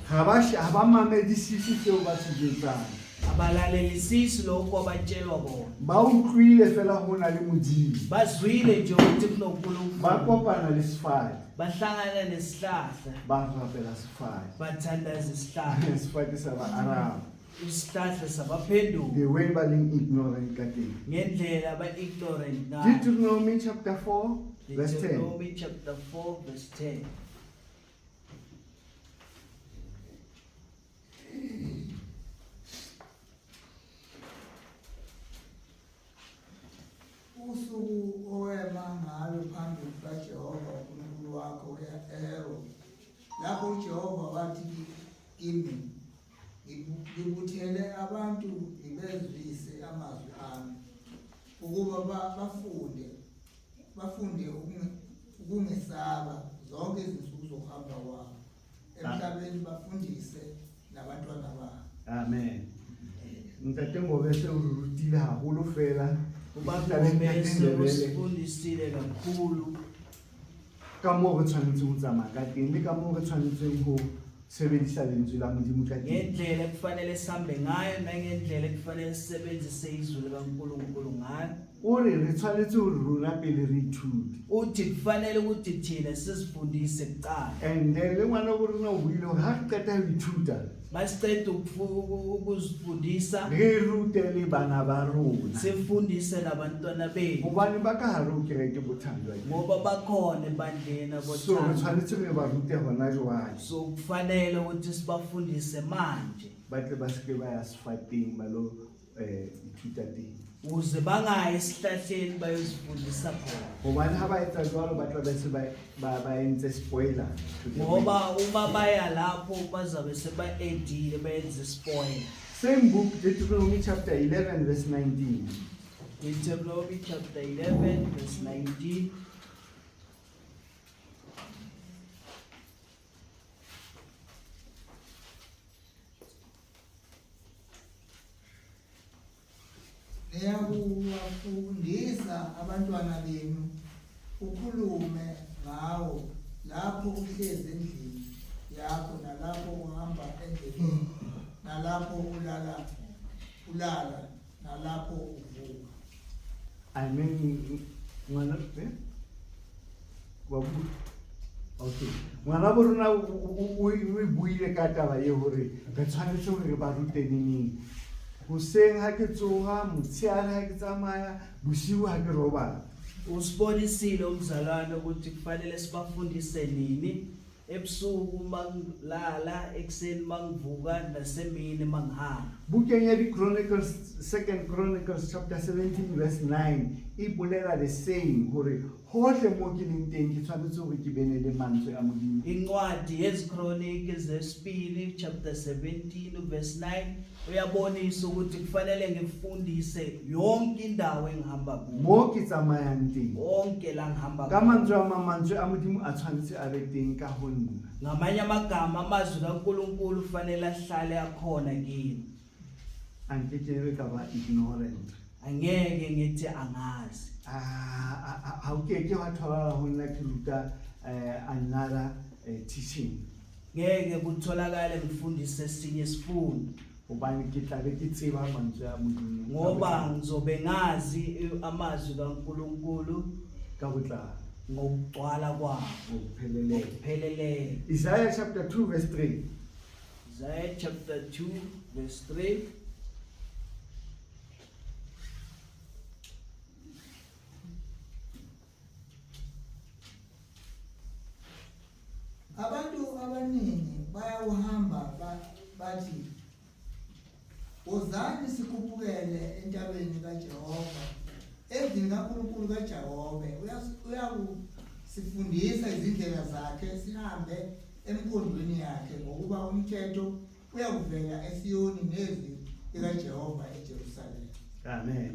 Ha ba ha ba mamedisise seo ba se jwetsang. Abalalelisisi lokho abatshelwa kona. Ba utlwile fela ho na le Modimo. Bazwile nje ukuthi kunoNkulunkulu. Ba kopana le sefate. Bahlangana nesihlahla. Ba rapela sefate. Bathandaza isihlahla. Sefate sa ba araba. Isihlahla sabaphendula. The way ba leng ignorant ka teng. Ngendlela ba ignorant ngayo. Deuteronomy chapter 4 verse 10. Deuteronomy chapter 4 verse 10. Usuku owema ngalo phambi kukaJehova uNkulunkulu wakho eHorebe, lapho uJehova wathi kimi, ngibuthele abantu ngibezwise amazwi ami, ukuba bafunde ukungesaba zonke izinsuku zokuhamba kwabo emhlabeni, bafundise nabantwana babo. Amen. Ntate Ngobese o re rutile haholo fela. Ubaba Ngobese usifundisile kakhulu ka moo re tshwanetseng ho tsamaya ka teng le ka moo re tshwanetseng ho sebedisa lentswe la Modimo ka teng. Ngendlela ekufanele sihambe ngayo nangendlela ekufanele sisebenzise izwi likaNkulunkulu ngayo. O re re tshwanetse hore rona pele re ithute. Uthi kufanele ukuthi thina sizifundise kuqala. And then le ngwana bo rona o buile hore ha re qeta ho ithuta, Masiceda ukuzifundisa, re rute le bana ba rona. Sifundise nabantwana bethu. Hobane ba ka hare ho kereke bothandwa. Ngoba bakhona ebandleni So re abothando. tshwanetse re ba rute hona jwale. So kufanele ukuthi sibafundise manje. Ba tle ba seke ba ya sefateng ba lo ithuta teng. Ukuze bangayi esihlahleni bayozifundisa khona. Hobane ha ba etsa jwalo ba tla be se ba entse spoiler to the Ngoba way. uma baya lapho bazabe seba-edile bayenze spoiler. Same book, Deuteronomy chapter 11 verse 19. Deuteronomy chapter 11 verse 19. Niyakuwafundisa abantwana benu, ukhulume ngawo lapho uhlezi endlini yakho, nalapho uhamba endleleni, nalapho ulala, nalapho uvuka. Amen. Ngwana, eh? Wa bu-, okay. Ngwana bo rona o e buile ka taba e hore re tshwanetse hore re ba rute neneng. Hoseng ha ke tsoha, motshehare ha ke tsamaya, bosiu ha ke robala. Usibonisile umzalwane ukuthi kufanele sibafundise nini, ebusuku mangilala, ekuseni mangivuka, nasemini mangihamba. Bukeng ya di-Chronicles, 2 Chronicles chapter 17 verse 9, e bolela the same hore Hohle mo ke leng teng ke tshwanetse hore ke bene le mantswe a Modimo. Incwadi yeziKroniki zesibili chapter 17 verse 9 uyabonisa ukuthi kufanele ngifundise yonke indawo engihamba kuyo. Mo ke tsamayang teng. Konke la ngihamba Ka kuyo. mantswe a mang, mantswe a Modimo a tshwanetse a be teng ka ho nna. Ngamanye amagama amazwi kaNkulunkulu kufanele ahlale akhona kimi. A nkekebe ka ba ignorant. Angeke ngithi angazi. Ah, ha o keke wa tholahala ho nna ke ruta another teaching. Ngeke kutholakale ngifundise esinye isifundo. Hobane ke tla be ke tseba mantswe a Modimo. Ngoba ngizobe ngazi amazwi kaNkulunkulu ka botlalo. Ngokugcwala kwawo. Ngokupheleleyo. Ngokupheleleyo. Isaiah chapter 2 verse 3. Isaiah chapter 2 verse 3. Abantu abaningi bayawuhamba bathi, Wozani sikhuphukele entabeni kaJehova, endlini kaNkulunkulu kaJakobe, uyakusifundisa izindlela zakhe, sihambe emkhondweni yakhe, ngokuba umthetho uyakuvela eSiyoni nezwi likaJehova eJerusalema. Amen.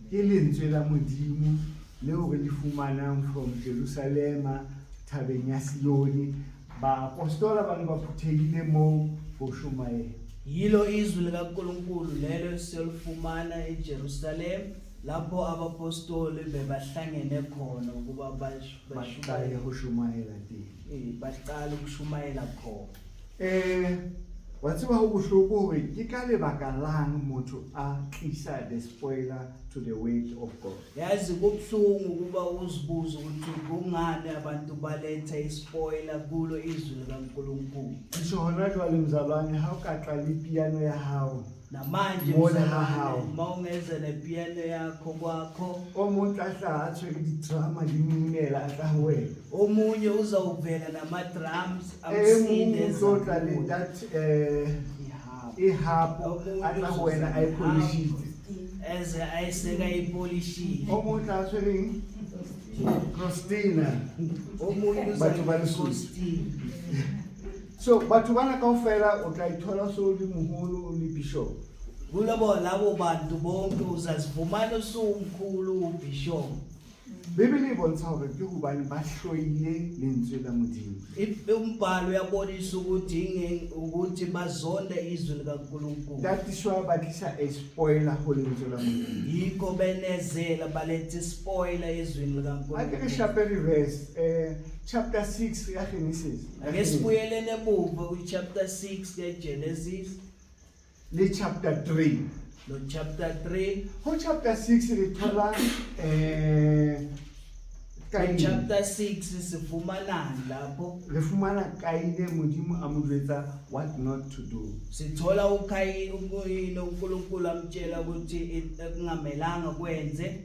Ke lentswe la Modimo leo re le fumanang from Jerusalema thabeng ya Sione. Baapostola ba ne ba phuthehile moo ho shumaela. Yilo izwi likaNkulunkulu lelo esiyolifumana eJerusalem lapho abapostoli bebahlangene khona ukuba Ba qale ho shumaela teng. Baqale ukushumayela khona. Wa tseba ho bohloko hore ke ka lebaka lang motho a tlisa the spoiler to the word of God. Yazi kubuhlungu ukuba uzibuze ukuthi kungani abantu baletha ispoiler kulo izwi likaNkulunkulu. Ngisho hona jwale mzalwane ha o ka tla le piano ya hao. Namanje Mona ha mzalwane, hao. uma ungeza nepiano yakho kwakho, O mong tla hlaha a tshwere di-drama di mmela a tla ho wena. Omunye uzawuvela nama-drums E mong amsinde o tlo tla le ezakuwe. that Ihapu. ihapu Omunye a tla ho wena a e uzoza polishitse. Eze ayiseka ipolishile. O mong tla tshwereng Christina. Omunye Batho ba Lesotho. Christina. So batho bana kaofela o tla ithola so le moholo o le bishop. Kulabo labo bantu bonke uzazifumana usumkhulu ubishop. Bibele e bontsha hore ke hobane ba hloile lentswe la Modimo. Umbhalo uyabonisa ukuthi ukuthi bazonda izwi likaNkulunkulu. That is why ba tlisa a spoiler ho lentswe la Modimo. Yikho benezela baletha ispoiler ezwini A ke re likaNkulunkulu. shape reverse, chapter 6 ya Genesis. Ake sibuyelene emuva ku chapter 6 kaGenesis Le chapter 3. no chapter 3. Ho chapter 6 re thola, Kaine. Chapter 6 sifumanani lapho? Re fumana Kaine, Modimo a mo jwetsa what not to do. Sithola uKayini, uNkulunkulu amtshela ukuthi ekungamelanga kwenze.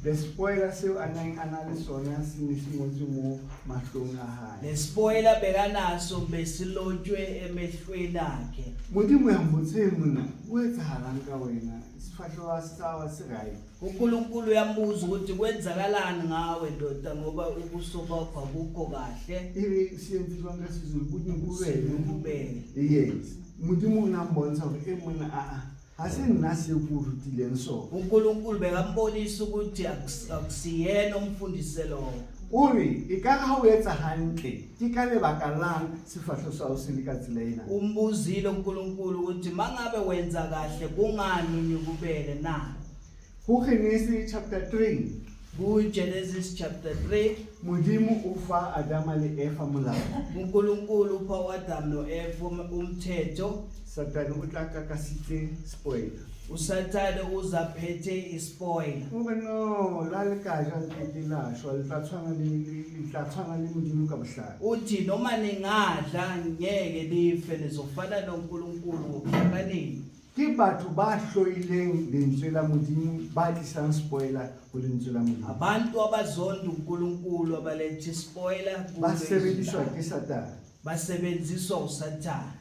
The spoiler seo a neng a na le sona se ne se ngotswe mo mahlong a hae. Le spoiler bekanaso besilotshwe emehlweni akhe. Modimo ya mmotse monna, o etsahalang ka wena? Sefahleho sa hao se right. uNkulunkulu uyambuza ukuthi kwenzakalani ngawe ndoda ngoba ubuso bakho abukho kahle. E re se entse jwang ka Sezulu? Bo nyokobele. Nyokobele. Yes. Modimo o ne a mbontsha hore e monna a a ha se nna se ke o rutileng sona. uNkulunkulu bekambonisa ukuthi akusiyena umfundise lowo. O re e ka ha o etsa hantle ke ka lebaka lang sefahleho sa hao se le ka tsela ena? Umbuzile uNkulunkulu ukuthi mangabe wenza kahle kungani unyukubele na? Ho Genesis chapter 3. Ku Genesis chapter 3. Modimo o fa Adama le Eva molao. uNkulunkulu upha uAdam noEva umthetho. Satane o tla kakasitse spoiler. uSathane uzaphethe ispoiler. O re no, la le ka ja le ke la shwa, le tla tshwana le, le, le tla tshwana le Modimo ka bohlale. Uthi noma ningadla ngeke nife, nizofana noNkulunkulu ngokuhlakanipha. Ke batho ba hloileng lentswe la Modimo ba tlisang spoiler ho lentswe la Modimo. Abantu abazonda uNkulunkulu abaletha spoiler Ba sebediswa ke Satane. Basebenziswa uSathane.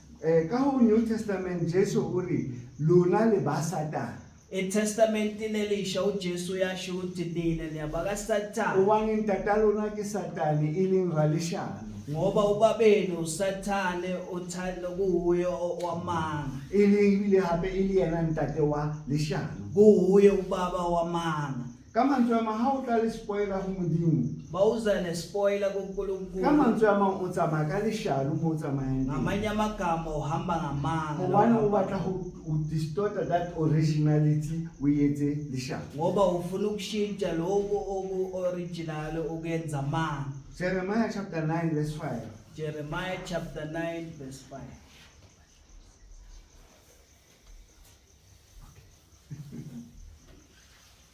Ka ho New Testament Jesu o re lona le ba Satane. ETestamentini elisha uJesu uyasho ukuthi nina niyabakaSathane Hobane ntata lona ke Satane e leng raleshano. Ngoba ubabenu uSathane uthanda kuye wamanga. E leng ebile hape e le yena ntate wa leshano. Kuwuye ubaba wamanga. Ka mantswe a mang ha o tla le spoiler ho Modimo. Bawuza nespoiler Ka kuNkulunkulu. Mantswe a mang o tsamaya ka leshano mo o tsamayang teng. Ngamanye amagama uhamba ngamanga. Hobane o batla ho distort that originality o etse leshano. Ngoba ufuna ukushintsha lokhu oku original ukuyenza amanga. Jeremiah chapter 9 verse 5. Jeremiah chapter 9 verse 5.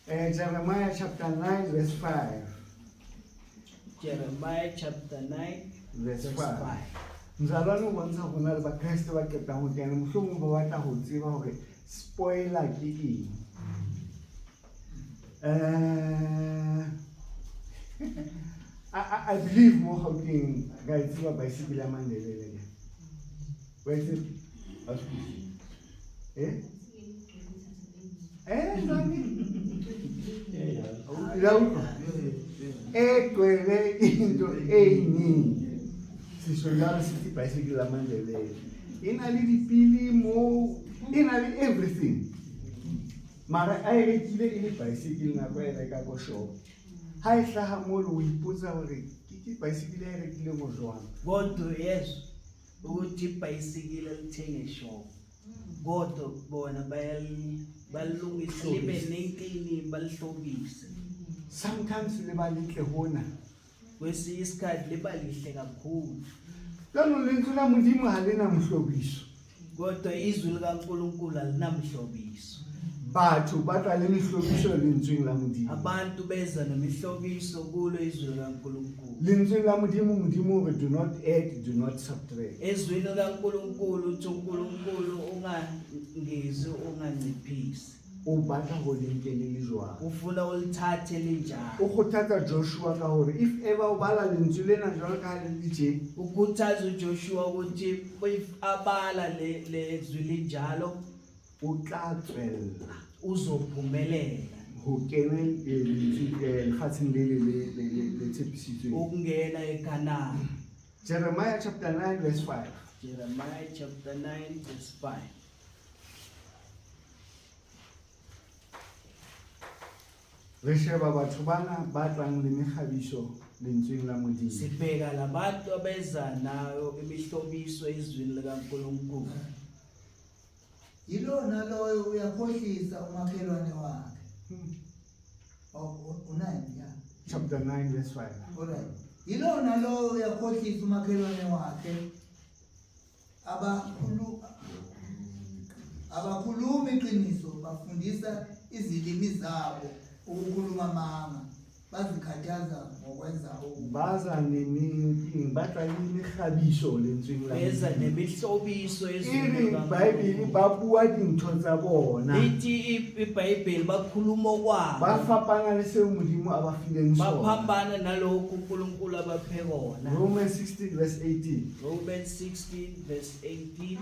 Jeremiah chapter 9 verse 5. Jeremiah chapter 9 verse verse 5. 5. Mzalwane o bontsha ho na le Bakreste ba qetang ho kena, mohlomong ba batla ho tseba hore spoiler ke eng. I believe mo Gauteng ka e tseba baesekele ya Mandebele ke. Wa e tseba? Eh? Eh, jwang? La utlwa? E twele into e iningi. Sisho njalo sithi ibhayisikili laMandebele. E na le dipili mo, e na le everything. Mara a e rekile e le baesekele nako e reka ko shop. Ha e hlaha mole o ipotsa hore ke baesekele e rekile mo jwang. Kodwa yes ukuthi ibhayisikili lithenge shop. Kodwa bona bayalungisa libe nenkini balihlobise. Sometimes le ba letle hona. Kwesinye isikhathi liba lihle kakhulu. Jaanong lentswe la Modimo ha le na mohlobiso. Kodwa izwi likaNkulunkulu alinamhlobiso. Batho ba tla le mehlobiso lentsweng la Modimo. Abantu beza nemihlobiso kulo izwi likaNkulunkulu. Lentsweng la Modimo, Modimo o re do not add, do not subtract. Ezwini likaNkulunkulu uthi uNkulunkulu ungangezi unganciphisi. O batla ho le nke le le jwang. Ufuna ulithathe linjalo. O kgothatsa Joshua ka hore if ever o bala lentswe lena jwalo ka ha le le tje. Ukhuthaza uJoshua ukuthi if abala lezwi linjalo o tla tswella. Uzophumelela. Ho kena lentswe lefatsheng le le le le le le tshepisitsweng. Ukungena eKanana. Jeremiah chapter 9 verse 5. Jeremiah chapter 9 verse 5. Re sheba batho bana ba tlang le mekgabiso lentsweng la Modimo. Sibheka labantu abeza nayo imihlobiso ezwini likaNkulunkulu. Yilona loyo uyakhohlisa umakhelwane wakhe. Oh, u9 ya. Chapter 9 verse 5. All right. Yilona loyo uyakhohlisa umakhelwane wakhe. Abakhulumi iqiniso bafundisa izilimi zabo ukukhuluma amanga, bazikhathaza ngokwenza okubi. Baza nemiking, ba tla le mekgabiso lentsweng la Beza Modimo. nemihlobiso E ezwini re likaNkulunkulu. Bible ba bua dintho tsa bona. Lithi iBhayibheli bakhuluma okwabo. Ba fapana le seo Modimo a ba fileng sona. Baphambana nalokhu uNkulunkulu abaphe kona. Romans 16 verse 18. Romans 16 verse 18.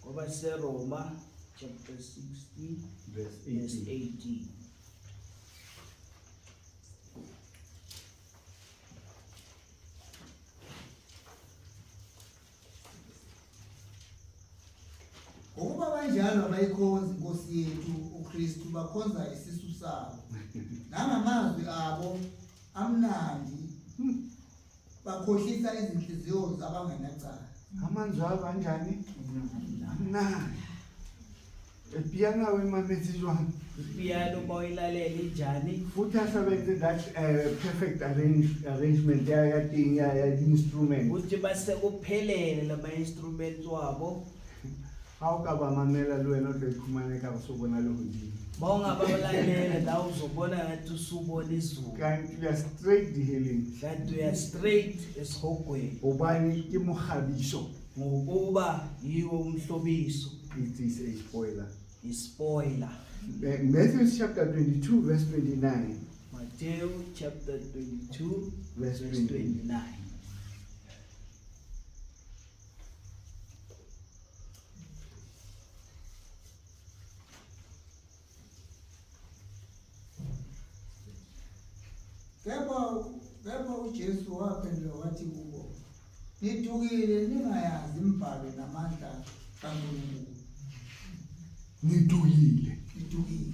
Ngoba seRoma chapter 16 verse verse 18. 18. Ngokuba kanjalo abayikhonzi inkosi yethu uKristu, bakhonza isisu sabo. Nangamazwi abo amnandi bakhohlisa izinhliziyo zabangenacala. Amanzi abo anjani? Amnandi. Piano we mametse jwang? Piano bayilalela injani? Futhi asebenze that perfect arrangement ya teng ya di-instrument. Uthi base kuphelele lama instruments wabo. Ha o ka ba mamela le wena o tla iphumana ka re so bona lehodimo. Bawungabalalela la uzobona ngathi usubona izulu. Kanti you are straight diheleng. Kanti you are straight esihogweni. Hobane ke mokgabiso. Ngokuba yiwo umhlobiso. It is a spoiler. Ispoiler. Matthew chapter 22 verse 29. Matthew chapter 22 verse verse 29. 29. Kepha uJesu waphendula wathi kubo, nidukile ningayazi imibhalo namandla kaNkulunkulu. Nidukile. Nidukile.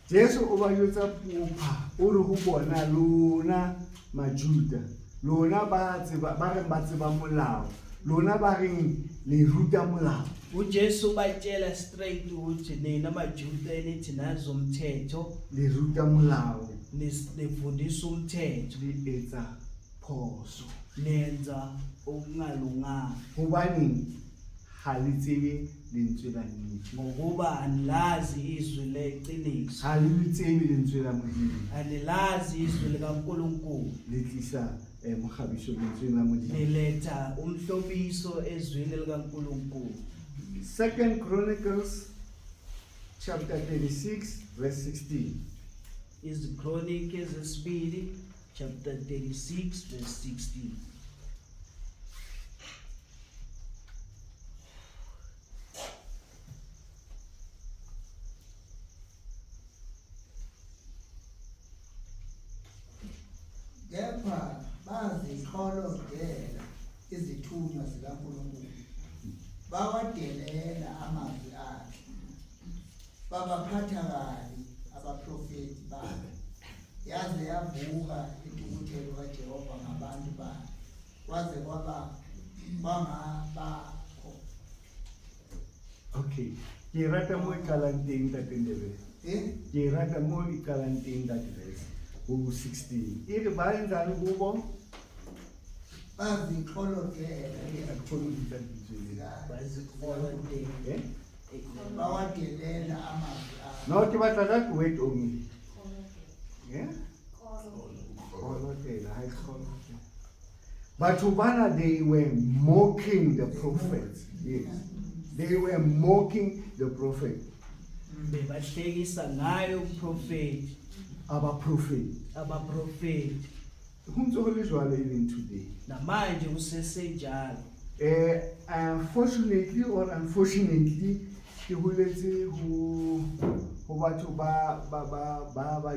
Jesu o ba jwetsa puo pha, o re ho bona lona Majuda, lona ba tseba ba reng ba tseba molao, lona ba reng le ruta molao. uJesu batshela straight ukuthi nina maJuda enithi nazi umthetho, Le ruta molao, nifundisa umthetho, le etsa phoso. Nenza okungalunganga. Hobaneng ha le tsebe lentswe la nnete? Ngokuba anilazi izwi leqiniso. Ha le le tsebe lentswe la Modimo. Anilazi izwi likaNkulunkulu. Le tlisa mokgabiso lentsweng la Modimo. Niletha umhlobiso ezwini likaNkulunkulu. Second Chronicles chapter 36 verse 16. Izikronike zesibili chapter 36 verse 16. Kepha baziqholodela izithunywa zikaNkulunkulu, bawadelela amazwi akhe, babaphatha kabi abaprofeti bakhe, yaze yavuka intukuthelo kaJehova ngabantu bakhe, kwaze kwaba kwangabakho. Okay. Ke rata mo e qalang teng, Ntate Ndebele. Eh? Ke rata mo e qalang teng that verse. Ho 16. E re ba enzani kubo? Baziqholodela. Akufuni ukubitsa lebitso lena. Baziqholodela. Eh? Bawadelela amazwi akhe. No, ke batla that word only. Yeah? Qholodela, ha e qholodela. Batho bana, they were mocking the prophets. Yes. They were mocking the prophet. Bebahlekisa ngayo umprofeti. Abaprofeti. Abaprofeti. Ho ntse ho le jwalo even today. Namanje kusesenjalo. Unfortunately or unfortunately, ke holetse ho batho ba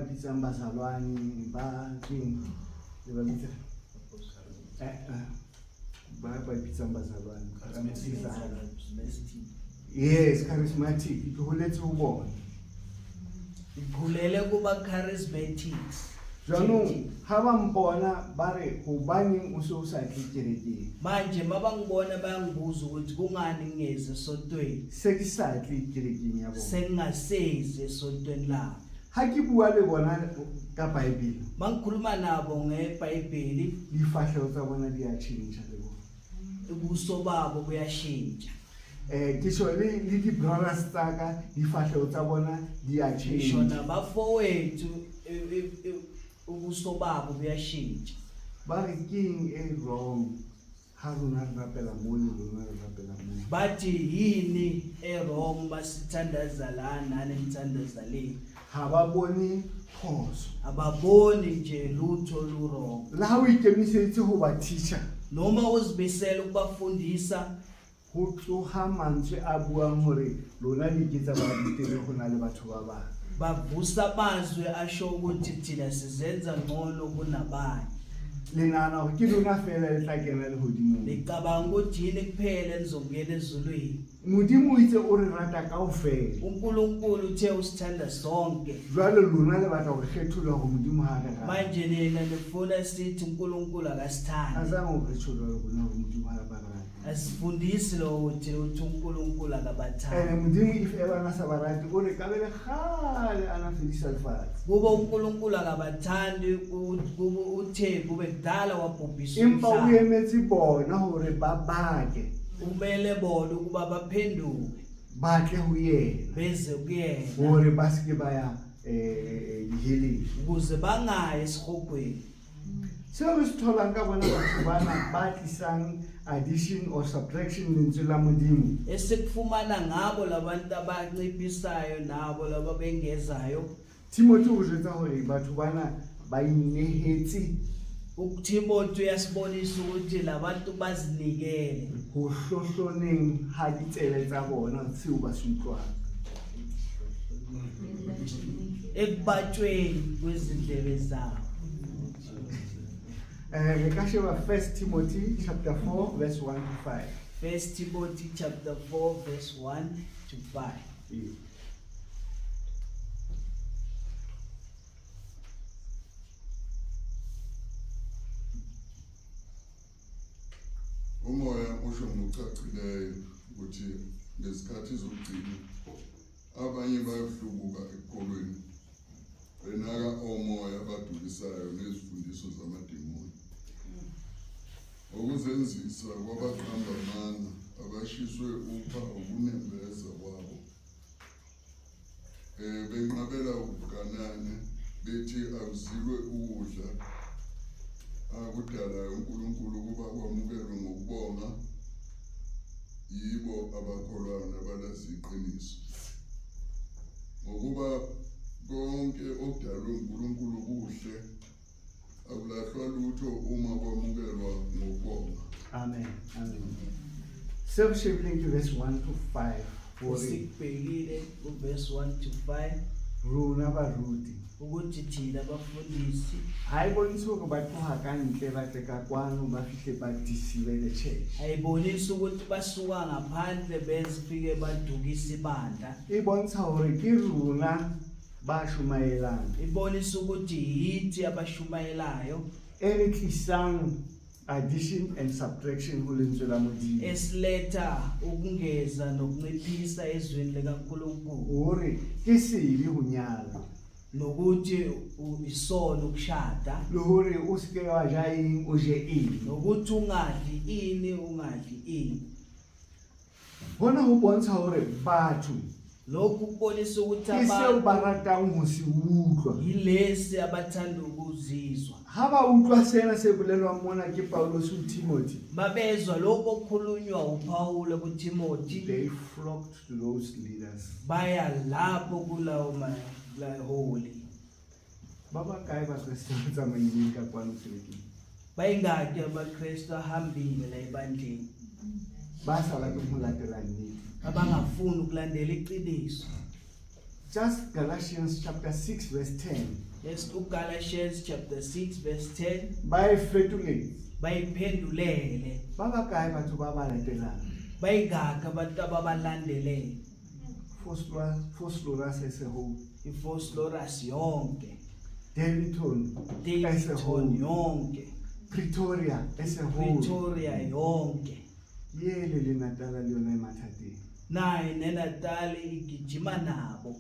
bitsang bazalwane, ba keng le ba bitsa? Ba bitsang bazalwane. Yes, charismatic. Ke holetse ho bona. Ngikhulele kuba charismatics. Jwanong ha ba mpona ba re hobaneng o se o sa tle kerekeng? Manje mabangibona bayangibuza ukuthi kungani ngingezi esontweni. Se ke sa tle kerekeng ya bona. Sengingasezi esontweni labo. Ha ke bua le bona ka Bible. Mangikhuluma nabo ngeBhayibheli, difahleho tsa bona di a tjhentjha le bona. Ubuso babo buyashintsha. Ke sho le di brothers tsa ka difahleho tsa bona di a Ngisho tjhentjha. nabafowethu ubuso babo buyashintsha. Ba re keng e wrong ha rona re rapela mo le lona re rapela mo? Bathi yini e wrong basithandaza la nani nithandaza le? Ha ba bone phoso. Ababoni nje lutho lu wrong. Le ha o ikemiseditse ho ba teacher, noma uzimisele ukubafundisa, ho tsoha mantswe a buang hore lona le iketsa ba betere ho na le batho ba bang. Bavusa amazwi asho ukuthi thina sizenza ngcono kunabanye. Le nahana hore ke lona feela le tla kena lehodimong. Nicabanga ukuthi yini kuphela enizongena ezulwini? Modimo o itse o re rata kaofela. uNkulunkulu uthe usithanda sonke. Jwale lona le batla ho kgetholla hore Modimo ha re rate. Manje nina nifuna sithi uNkulunkulu akasithandi. Azange o re tjho jwalo rona hore Modimo ha ba rate. Asifundisi lo ukuthi uNkulunkulu akabathandi. Ene Modimo if ever a sa ba rate, o re ka be le kgale a na fedisa lefatshe. Kuba uNkulunkulu akabathandi, kuba uthe kube kudala wabhubhisa Empa o umhlaba. emetse bona hore ba bake. Kumele bona ukuba baphenduke. Ba tle ho yena. Beze kuyena. Hore ba se ke ba ya diheleng. Ukuze bangayi esihogweni. Seo re se tholang ka bona batho bana ba tlisang addition or subtraction lentswe la Modimo. Esikufumana ngabo labantu abanciphisayo nabo laba bengezayo. Timothy o jwetsa hore batho bana ba inehetse. uTimothy uyasibonisa ukuthi labantu bazinikele ho hlohloneng ha ditsebe tsa bona seo ba se utlwang. Ekubatshweni kwezindlebe zabo. Re ka sheba First Timothy chapter 4 verse 1 to 5. First Timothy chapter 4 verse 1 to 5. Ee. Umoya usho ngokucacileyo ukuthi ngezikhathi zokugcina abanye bayohlubuka ekukholweni benaka omoya abadukisayo nezifundiso zamademoni ngokuzenzisa kwabaqamba amanga abashiswe uphawu kunembeza wabo benqabela ukuganana bethi akuzilwe ukudla akudalayo uNkulunkulu ukuba kwamukelwe ngokubonga yibo abakholwayo nabalazi iqiniso ngokuba konke okudalwe uNkulunkulu kuhle akulahlwa lutho uma kwamukelwa ngokubonga. Amen. Amen. Seo re shebileng ke verse 1 to 5 hore Sikubhekile kuverse 1 to 5 rona baruti ukuthi thina abafundisi ha e bontshe hore ba tloha ka ntle ba tle ka kwano ba fihle ba deceive the church. Ayibonisi ukuthi basuka ngaphandle bezifike badukisa ibandla. E bontsha hore ke rona ba shumaelang. Ibonisa ukuthi yithi abashumayelayo e re tlisang addition and subtraction ho lentswe la Modimo. Esiletha ukungeza nokunciphisa ezweni likaNkulunkulu. Hore ke sebe ho nyala. Nokuthi isono ukushada. Le hore o se ke wa ja eng, o je eng. Nokuthi ungadli ini, ungadli ini. Hona ho bontsha hore batho lokhu kubonisa ukuthi ke seo abantu ba ratang ho se utlwa. Yilesi abathanda ukuzizwa. Ha ba utlwa sena se bolelwang mona ke Paulus ho Timothy, babezwa lokho okukhulunywa uPaul kuTimothy, they flocked to those leaders. Baya lapho kulawo maholi. Ba bakae Bakreste ba tsamaileng ka kwano kerekeng? Bayingaki abaKristu ahambile la ebandleni? Ba sa batleng ho latela nnete. Abangafuni ukulandela iqiniso. Just Galatians chapter 6 verse 10. Yes, uGalatians chapter 6 verse 10. Ba e fetoletse. Bayiphendulele. Ba bakae batho ba ba latelang? Bayingaki abantu ababalandelele? Vosloorus as a whole. IVosloorus yonke. Daveyton as a whole. Daveyton yonke. Pretoria as a whole. Pretoria yonke. Yele le Natal le yona e mathateng. Naye neNatal igijima nabo.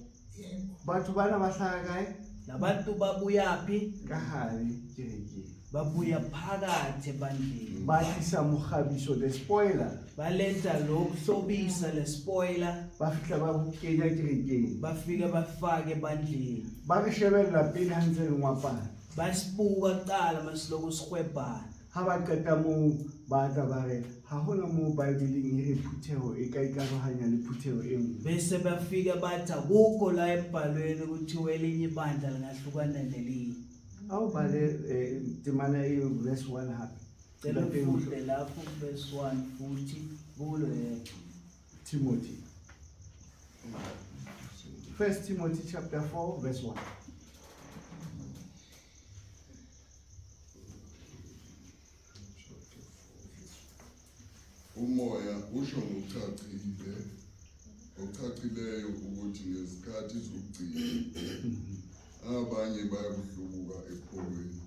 Batho bana ba hlaha kae? Labantu babuyaphi? Ka hare kerekeng. Babuya phakathi ebandleni. Ba tlisa mokgabiso, the spoiler. Baletha lokuhlobisa, le spoiler. Ba fihla ba ho kenya kerekeng. Bafika bafake ebandleni. Ba re shebella pele ha ntse re ngwapana. Basibuka kuqala masiloku sihwebhana. Ha ba qeta moo ba tla ba re ha hona moo Bibeleng e re phutheho e ka ikarohanya le phutheho e nngwe. Bese bafika bathi akukho la embhalweni kuthiwa elinye ibandla lingahlukana nelinye. A o bale temana eo verse 1 hape. Cela ufunde lapho verse 1 futhi kulo Timothy. First Timothy chapter 4 verse 1. Umoya usho ngokucacileyo ukuthi ngezikhathi zokugcina abanye bayakuhlubuka ekukholweni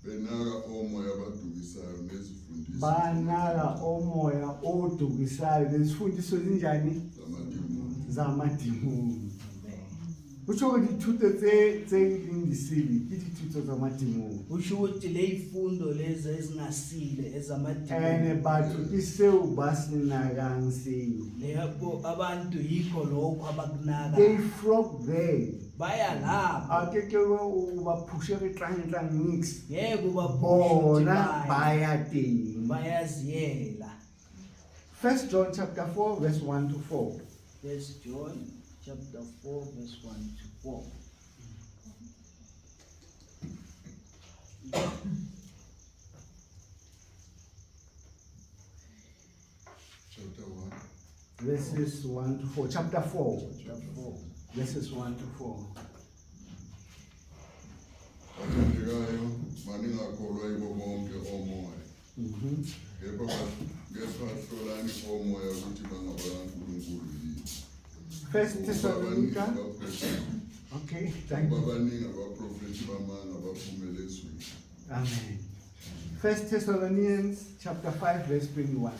benaka omoya abadukisayo nezifundiso Banaka omoya odukisayo nezifundiso zinjani? Zamadimoni. Zamadimoni. Kusho ukuthi dithuto tse leng disele ke dithuto tsa madimoni. Kusho ukuthi le ifundo lezi ezingasile ezamadimoni. Ene batho ke seo ba se nakang seo. Lebo abantu yikho lokho abakunaka. They flock there. Baya lapho. A ke ke o ba phushe re tlang tlang mix. Ngeke ubaphushe ukuthi Bona baye. baya teng. Bayaziyela. First John chapter 4 verse 1 to 4. First John chapter 4 verse 1 to 4. Chapter 1. Verses 1 to 4. Chapter 4. Chapter 4. Verses 1 to 4. Maningakholwa yibo bonke omoya. Kepha hlolani omoya ukuthi bangabakaNkulunkulu yini. First Ngokuba Thessalonica. baningi abaprofethi- Okay, thank you. ngoba baningi abaprofethi bamanga baphumele ezweni. Amen. First Thessalonians chapter 5 verse 21.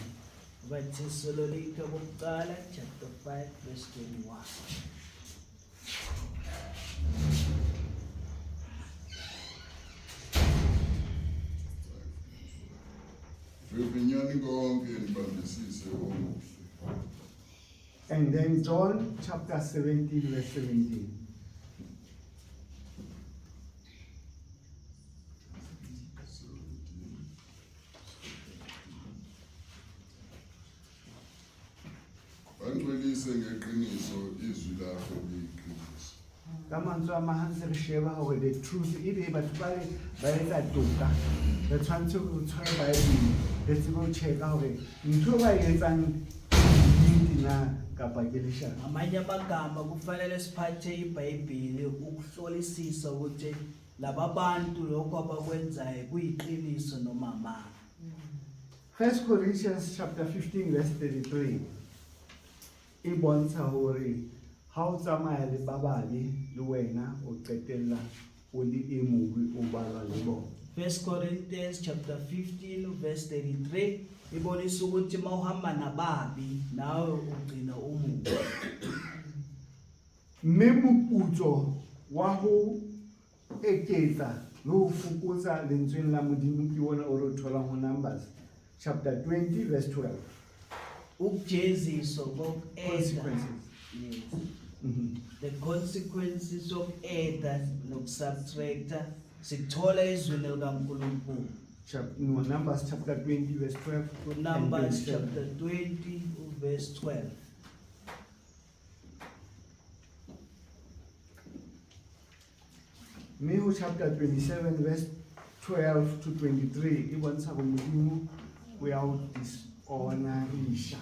Abathesalonika bokuqala chapter 5 verse 21. Vivinyani konke nibambisise okuhle. And then John chapter 17 verse 17. 17. Bangcwelise ngeqiniso, izwi lakho liyiqiniso. Ka mantswe a mang ntse re sheba hore the truth ebe batho ba ba etsa toka, re tshwanetse re tshware Bible, re tsebe ho checka hore ntho ba e etsang ke nnete na kapa ke leshano. Ngamanye amagama kufanele siphathe iBhayibheli ukuhlolisisa ukuthi laba bantu lokho abakwenzayo kuyiqiniso noma amanga. First Corinthians chapter 15 verse 33 e bontsha hore ha o tsamaya le ba babe, le wena o qetella o le e mobe, o balwa le bona. First Corinthians chapter 15 verse 33 ibonisa ukuthi mawuhamba nababi nawe ugcina umubi. Mme moputso wa ho eketsa le ho fokotsa lentsweng la Modimo ke ona o re o tholang ho Numbers chapter 20 verse 12. Ukujeziswa koku-add Consequences. Yes. The consequences of add nokusubtracta sikuthola ezwini likaNkulunkulu. No, Numbers chapter 20 verse 12 and Numbers 27. Chapter 20 verse 12. Mme ho chapter 27 verse 12 to 23 e bontsha hore Modimo o ya o disonarisha,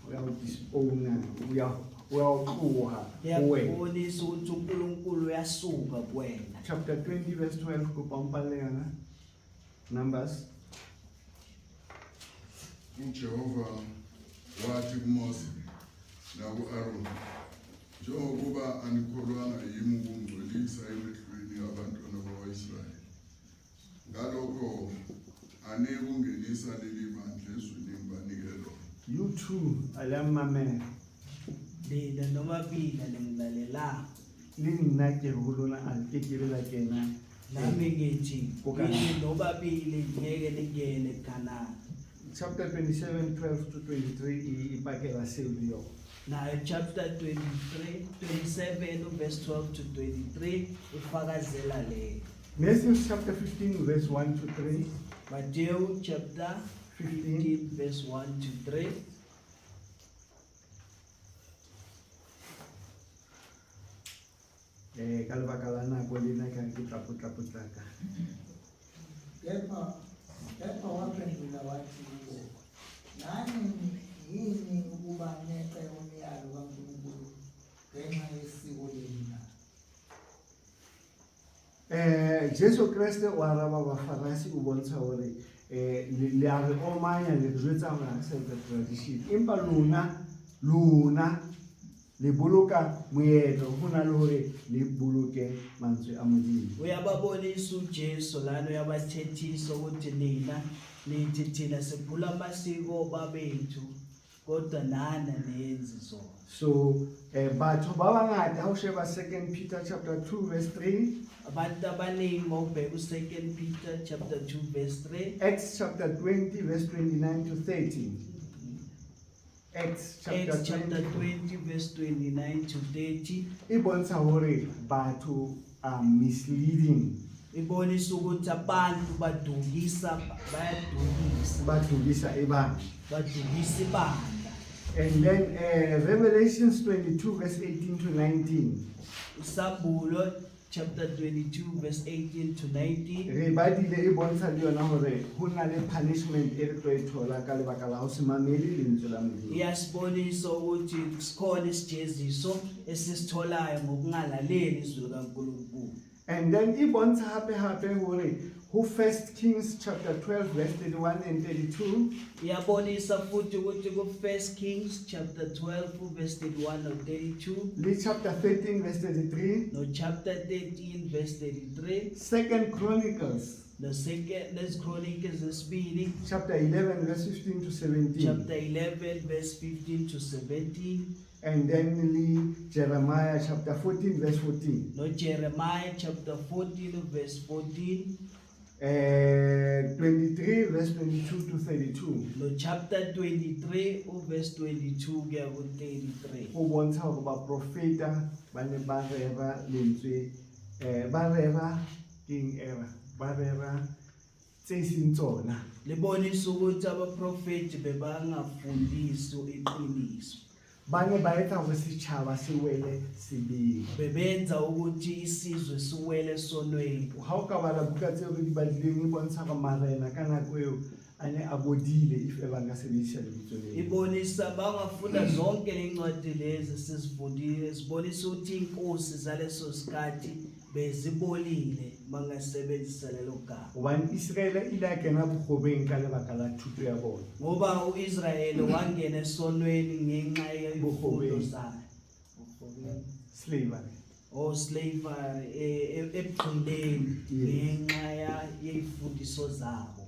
o ya o disowna, o ya o tloha ho wena. Iyakubonisa ukuthi uNkulunkulu uyasuka kuwena. Chapter 20 verse 12, kopa o mpalle yona. Numbers. UJehova wathi kuMose naku-Aroni, njengokuba anikholwanga yimi ukungcwelisa emehlweni abantwana bakwa-Israyeli, ngalokho anikungenisa leli bandla ezweni engibanike lona. You too, alamamela. Nina nomabili ningilalelanga. Le nna ke re ho lona a ke ke be la kena. Nami ngithi Ko Kanana. kini nobabili ngeke ningene eKanana. Chapter 27 12 to 23 e pakela seo le yona. Nayo chapter 23 27 verse 12 to 23 ifakazela leyo. Matthew chapter 15 verse 1 to 3. Matthew chapter 15. 15 verse 1 to 3. Ka lebaka la nako le nna ka re ke tla potla-potlaka. Kepha waphendula wathi kubo, nani yini ukuba neqe umyalo kaNkulunkulu ngenxa yesiko lenu na? Jesu Kreste o araba Bafarasi, o bontsha hore le a re omanya, le re jwetsa hore ha re sa etsa tradition, empa lona le boloka moetlo ho na le hore le boloke mantswe a Modimo. Uyababonisa uJesu lana, uyabathethisa ukuthi nina nithi thina siphula amasiko babethu kodwa nana niyenzi zona. So batho ba bangata ha o sheba 2 Peter chapter 2 verse 3, Abantu abaningi mawubheka u2 Peter chapter 2 verse 3, Acts chapter 20 verse 29 to 30. Acts chapter Acts chapter 20 20 verse 29 to 30 e bontsha hore batho are misleading. Ibonisa ukuthi abantu badukisa, bayadukisa. Badukisa ibandla. Badukisa ibandla. And then Revelations 22 verse 18 to 19. Isambulo chapter 22 verse 18 to 19. Re badile e bontsha le yona hore ho na le punishment e re tlo e thola ka lebaka la ho se mamele lentswe la Modimo. Iyasibonisa ukuthi sikhona isijeziso esisitholayo ngokungalaleli izwi likaNkulunkulu. And then e bontsha hape hape hore ho First Kings chapter 12 verse 31 and 32. Iyabonisa futhi ukuthi ku-First Kings chapter 12 verse 31 no 32, le chapter 13 verse 33, no chapter 13 verse 33, Second Chronicles no second nezichronicles zesibili chapter 11 verse 15 to 17, chapter 11 verse 15 to 17, and then le Jeremiah chapter 14 verse 14. No Jeremiah chapter 14 verse 14, 23 verse 22 to 32. No chapter 23 verse 22 kuya ku 33. Go bontsha hore baprofeta ba ne ba rera lentswe, ba rera keng era, ba rera tse seng tsona. Libonisa ukuthi abaprofeti bebangafundisi iqiniso. Ba ne ba etsa hore setjhaba se wele sebeng. Bebenza ukuthi isizwe siwele esonweni. Ha o ka bala buka tseo re di badileng, e bontsha hore marena ka nako eo a ne a bodile, if ever nka sebedisa lebitso leo. Ibonisa bangafunda zonke lencwadi lezi sizifundile, sibonisa ukuthi inkosi zaleso sikhathi bezibolile bangasebenzisa lelo gama. Hobane Israele e ile a kena bokgobeng ka lebaka la thuto ya bona. Ngoba uIsrayeli wangena esonweni ngenxa yezifundo Bokgobeng. zakhe. Bokgobeng. Slavery. O slavery, ebugqileni ngenxa yezifundiso zabo.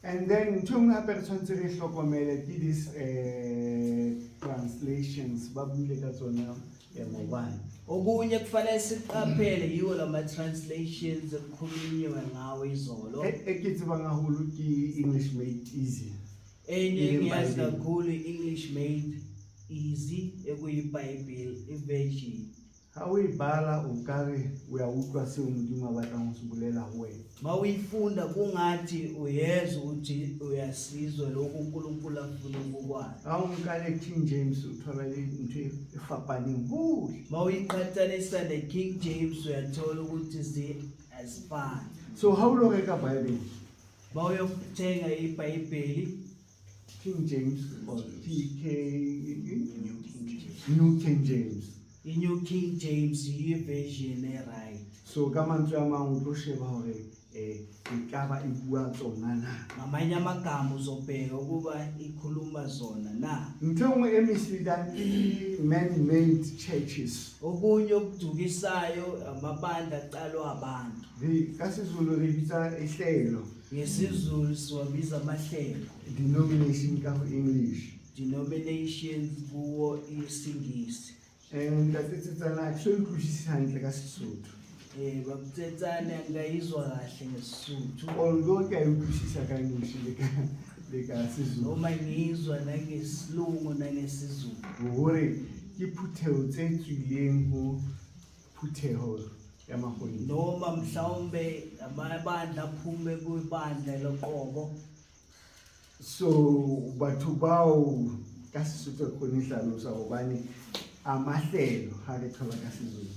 And then ntho e nngwe hape re tshwanetse re hlokomele ke these translations ba buile ka tsona maobane. Okunye kufanele siqaphele yiwo lama translations ekukhulunyiwe ngawo izolo. E ke tsebang haholo ke English Made Easy. Enye E leng engiyazi Bible. kakhulu i-English Made Easy ekuyiBhayibheli iversion. Ha o e bala o ka re o ya utlwa seo Modimo a batlang ho se bolela ho wena. Mawuyifunda kungathi uyezwa ukuthi uyasizwa lokhu uNkulunkulu afuna ukukwazi. Ha o nka le King James o thola le ntho e fapaneng hole. Mawuyiqhathanisa ne-King James uyathola ukuthi azifani. So ha o lo reka Bible, Mawuyothenga iBhayibheli, King James or TK, New King James. i-New King James yiyo version e-right. So ka mantswe a mang o tlo sheba hore e ka ba e bua tsona na. Ngamanye amagama uzobheka ukuba ikhuluma zona na. Ntho e nngwe e misleadang ke man-made churches. Okunye okudukisayo amabandla aqalwa abantu. Re ka Sezulu re bitsa ihlelo. NgesiZulu siwabiza amahlelo. Denomination ka ho English. Denominations kuwo isiNgisi. Ntate Tsetsana, ke so utlwisise hantle ka Sesotho. Babutsetsane angayizwa kahle ngeSisuthu. Although ke a e utlwisisa ka English le ka Sezulu. Noma ngizwa nangesilungu nangesiZulu. Hore ke phutheho tse tswileng ho phutheho ya mahodimo. Noma mhlawumbe amabandla aphume kwibandla loqobo. So batho bao ka Sesotho re kgone hlalosa hobane amahlelo ha re thola ka Sezulu.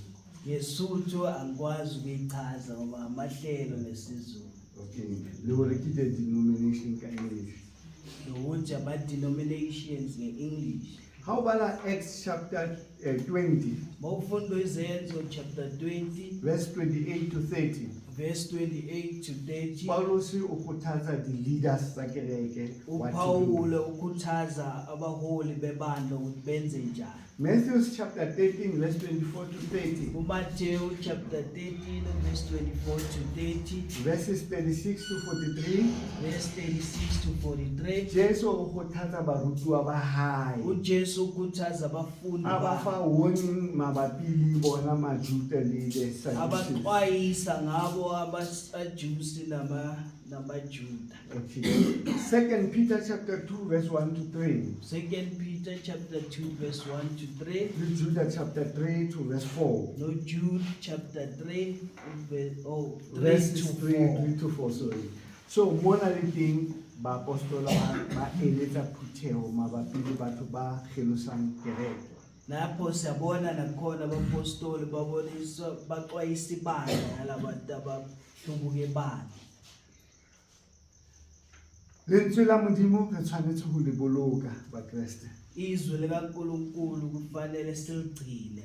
NgeSuthu angikwazi ukuyichaza ngoba amahlelo ngesiZulu. Okay, le hore ke the denomination ka English. Nokuthi ama-denominations nge-English. Ha o bala Acts chapter 20, Mawufunda iZenzo chapter 20, verse 28 to 30. Verse 28 to 30. Paulus o kgothatsa di-leaders tsa kereke what to do. uPawule ukhuthaza abaholi bebandla ukuthi benze njani. Matthew chapter 13 verse 24 to 30. uMathewu chapter 13 verse 24 to 30. Verses 36 to 43. Verse 36 to 43. Jesu o kgothatsa barutuwa ba hae. uJesu ukhuthaza abafundi A ba fa bakhe. warning mabapi le bona Majuda le the Sadducees. Abaxwayisa ngabo abaSadusi namaJuda. Okay. 2 Peter chapter 2 verse 1 to 3. 2 Peter chapter 2 verse 1 to 3. Le Judah chapter 3 to verse 4. No Jude chapter 3 verse, oh, 3 Verses to 3, 4. 3 to 4, sorry. So mona le teng baapostola ba eletsa phutheho mabapi le batho ba kgelosang kereke. Lapho siyabona nakhona abapostoli baboniswa baxwayisa ibandla ngalabantu abahlubuka ebandla. Lentswe la Modimo re tshwanetse ho le boloka Bakreste. Izwi likaNkulunkulu kufanele siligcine.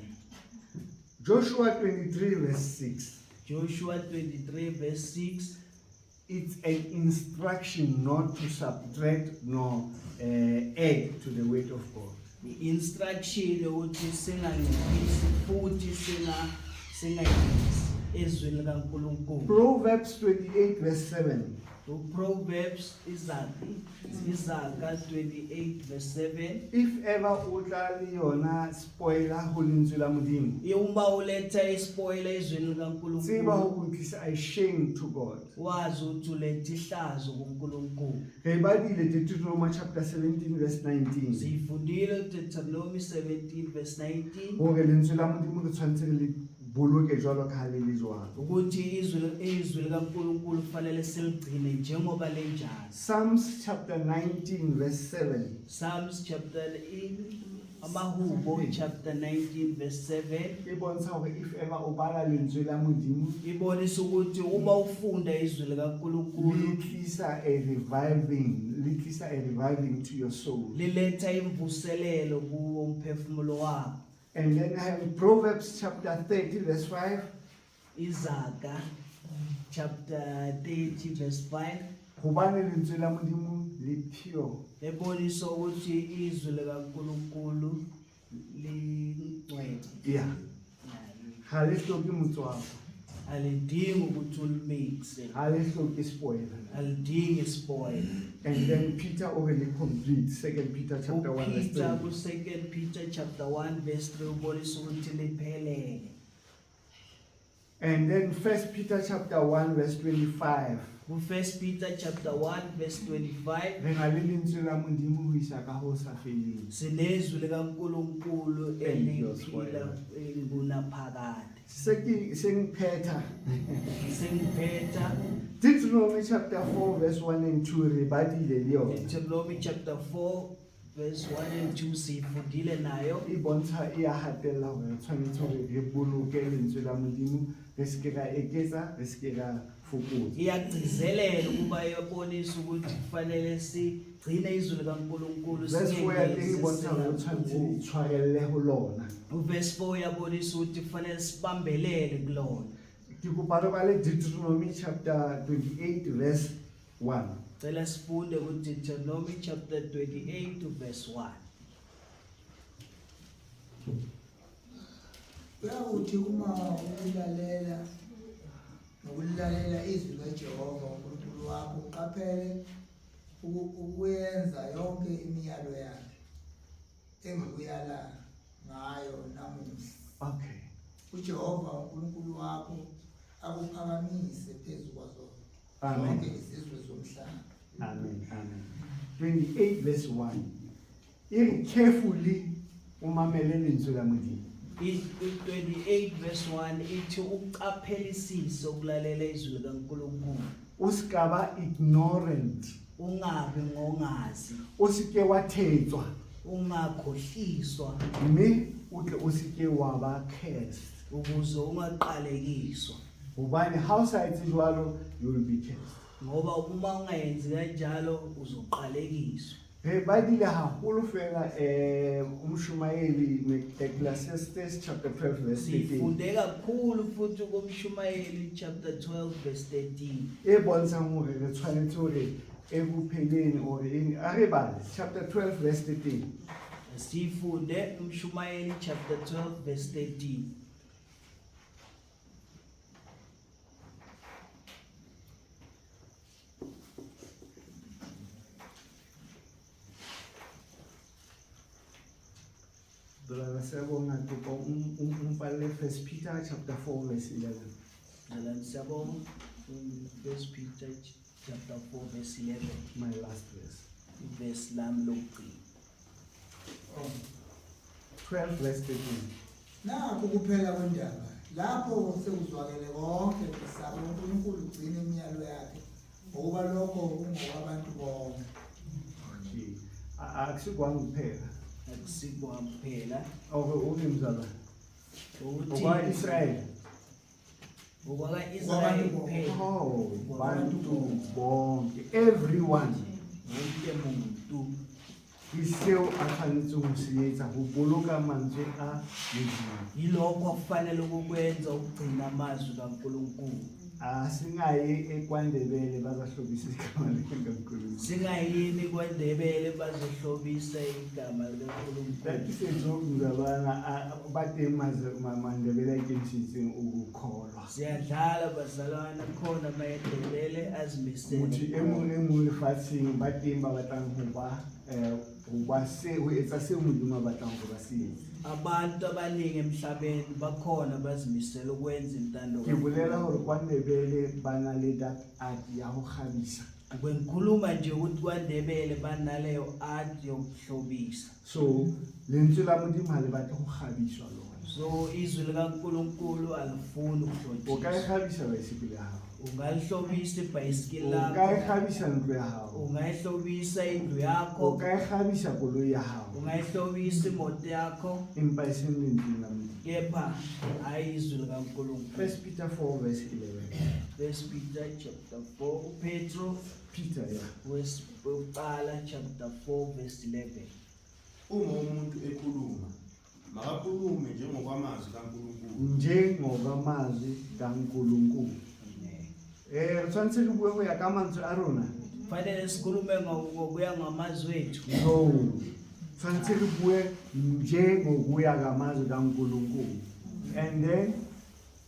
Joshua 23 verse 6. Joshua 23 verse 6. It's an instruction not to subtract nor add to the word of God. I-instruction yokuthi singanciphisi futhi singayisi ezwini likaNkulunkulu. Proverbs 28 verse 7. UProverbs Izaga 28 verse 7. If ever o tla le yona spoiler ho lentswe la Modimo, Uma uletha ispoiler ezwini tseba likaNkulunkulu, hore o tlisa a shame to God. Wazi ukuthi uletha ihlazo kuNkulunkulu. Re badile Deuteronomy chapter 17 verse 19. Siyifundile Deuteronomy 17 verse 19. Hore lentswe la Modimo re tshwanetse re le boloke jwalo ka ha le le jwalo. Ukuthi izwi likaNkulunkulu kufanele siligcine njengoba lenjalo. Psalms chapter 19 verse 7. Psalms chapter Amahubo chapter 19 verse 7. E bontsha hore if ever o bala lentswe la Modimo, ibonisa ukuthi uma ufunda izwi likaNkulunkulu, le tlisa a reviving to your soul. Liletha imvuselelo kuwo umphefumulo wakho. And then I have Proverbs chapter 30 verse 5. Izaga chapter 30 verse 5. Hobane lentswe la Modimo le pure. Ebonisa ukuthi izwi likaNkulunkulu lingcwele. Yeah. Ha le hloke motswako. Alidingi ukuthi ulimixe. Ha le hloke spoiler. Alidingi spoiler. And then Peter already complete 2 Peter chapter 1 verse uPeter 3. ku 2 Peter chapter 1 verse 3 ubonisa ukuthi liphelele. And then 1 Peter chapter 1 verse 25. Ku 1 Peter chapter 1 verse 25. Re na le lentswe la Modimo ho isa ka ho sa feleng. Sinezwi likaNkulunkulu Thank you, eliphila spoiler. ingunaphakade. Se ke se ngiphetha. Sengiphetha. Deuteronomy chapter 4 verse 1 and 2 re badile le yona. Deuteronomy chapter 4 verse 1 and 2 siyifundile nayo. E bontsha e a hatella hore re tshwanetse hore re boloke lentswe la Modimo, re se ke ra eketsa, re se ke ra fokotsa. Iyagcizelela ukuba iyabonisa ukuthi kufanele sigcine izwi likaNkulunkulu. Verse 4 ya teng e bontsha hore re tshwanetse re itshwarelle ho lona. Verse 4 uyabonisa ukuthi kufanele sibambelele kulona. Ke kopa re bale Deuteronomy chapter 28 verse 1. Cela sifunde ku Deuteronomy chapter 28 verse 1. Uyakuthi uma ukulalela nokulalela izwi likaJehova uNkulunkulu wakho, uqaphele ukuyenza yonke imiyalo yakhe engikuyala ngayo namuhla. Okay. uJehova uNkulunkulu wakho akuphakamise phezu kwazo Amen. zonke izizwe zomhlaba. Amen. Amen. 28 verse 1. E carefully o mamele lentswe la Modimo. 28 verse 1 ithi uqaphelisise ukulalela izwi likaNkulunkulu. O se ka ba ignorant. Ungabi ngongazi. O se ke wa thetswa. Ungakhohliswa. Mme o tle o se ke wa ba cursed. Ukuze ungaqalekiswa. Hobane ha o sa etse jwalo, you will be cursed. Ngoba uma ungayenzi kanjalo uzoqalekiswa. Re badile haholo fela, umshumayeli Ecclesiastes chapter 12 verse 13. Sifunde kakhulu futhi kumshumayeli chapter 12 verse 13. E bontshang hore re tshwanetse hore ekupheleni hore eng, a re bale chapter 12 verse 13. Sifunde umshumayeli chapter 12 verse 13. Brother Siyabonga, kopa o mpalle 1 Peter chapter 4 verse 11. Brother Siyabonga, 1 Peter chapter 4 verse 11. My last verse. Verse lami lokugcina. Oh. 12 verse 13. Nakho kuphela kwendaba. Lapho sekuzwakele konke, usaba uNkulunkulu, ugcine imiyalo yakhe, ngokuba lokho kungokwabantu bonke. Okay. Akusikwami kuphela. Akusikwami kuphela. Ore o re mzalwane. Ukuthi Okwa-Israel. Okwa-Israel kuphela. Oh, bantu bonke. Everyone. Wonke muntu. Ke seo a tshwanetseng ho se etsa ho boloka mantswe a Modimo. Yilokho akufanele ukukwenza ukugcina amazwi kaNkulunkulu. Asingayi eKwaNdebele bazahlobisa igama likaNkulunkulu. Singayini kwaNdebele bazohlobisa igama That likaNkulunkulu. is a joke mzalwana, ba teng maNdebele a ikemiseditseng ukukholwa. Siyadlala bazalwana, khona amaNdebele azimisele. Motho e mong le mong lefatsheng ba teng ba batlang ho ba ho ba se ho etsa seo Modimo a batlang hore ba se etse. Abantu abaningi emhlabeni bakhona bazimisele ukwenza intando Ke bolela hore KwaNdebele ba na le that art ya ho kgabisa. Ngikhuluma nje ukuthi kwaNdebele banaleyo art yokuhlobisa. So lentswe la Modimo ha le batle ho kgabiswa lona. So izwi likaNkulunkulu alifuni O ka e ukuhlotshiswa. kgabisa baesekele ya hao. Ungalihlobisa ibhayisikili O ka e lakho. kgabisa ntlo ya hao. Ungayihlobisa indlu O yakho. ka e kgabisa koloi ya hao. Ungayihlobisa imoto yakho. Empa e seng lentsweng la Modimo. Kepha hayi izwi likaNkulunkulu. First Peter 4 verse 11. First Peter chapter 4, uPetro Peter, yeah. wesiqala chapter 4 verse 11. Uma umuntu ekhuluma, makakhulume njengokwamazwi kaNkulunkulu. Njengokwamazwi kaNkulunkulu. Amen. Re tshwanetse re bue go ya ka mantswe a rona. Fanele sikhulume ngokuya ngamazwi ethu. No. Tshwanetse re bue njengokuya ngamazwi kaNkulunkulu. And then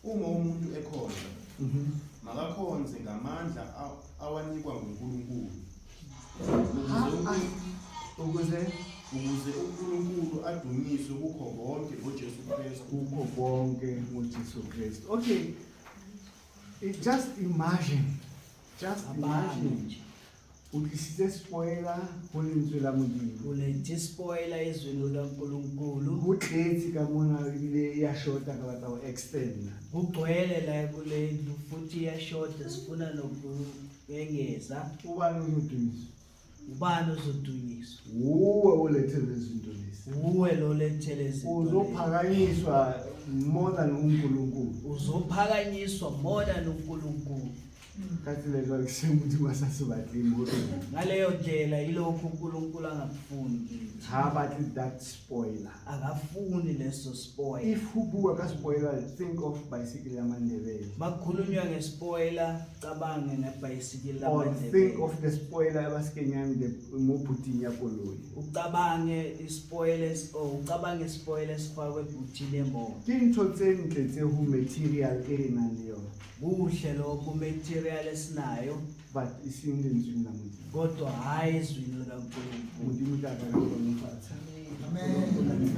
uma umuntu ekhonza, makakhonze ngamandla awanikwa nguNkulunkulu. Ukuze Ukuze uNkulunkulu adunyiswe kukho konke ngoJesu Kristu. Kukho konke ngoJesu Kristu. Okay. Just imagine. Just imagine. Nje. O tlisitse spoiler ho lentswe la Modimo. Ulethe spoiler ezwini likaNkulunkulu. Ho tletse ka mona ebile ya shota ka batla ho extend. Kugcwele la kule ndlu futhi iyashoda, sifuna nokuyengeza. Ubani ozodunyiswa? Ubani ozodunyiswa? Uwe olethe lezi zinto lezi. Uwe lo lethe lezi zinto lezi. Uzophakanyiswa more than uNkulunkulu. Uzophakanyiswa more than uNkulunkulu. Ka tsela e jwalo ke se Modimo a sa se batleng ho rona. Ngaleyo ndlela yilokhu uNkulunkulu angakufuni kithi. Ha batle that spoiler. Akafuni leso spoiler. If ho bua ka spoiler, think of bicycle ya Mandebele. Makukhulunywa ngespoiler, cabange ngebhayisikili Or laMandebele. think of the spoiler ba se kenyang the mo puting ya koloi. Ucabange ispoiler or ucabange ispoiler esifakwe ebhuthini yemoto. Ke ntho tse ntle tse ho material e re nang le yona. Kuhle lokho material esinayo, But e seng lentsweng la Modimo. Kodwa hayi ezwini likaNkulunkulu. Modimo tla ka hlohonolofatsa. Amen. Amen.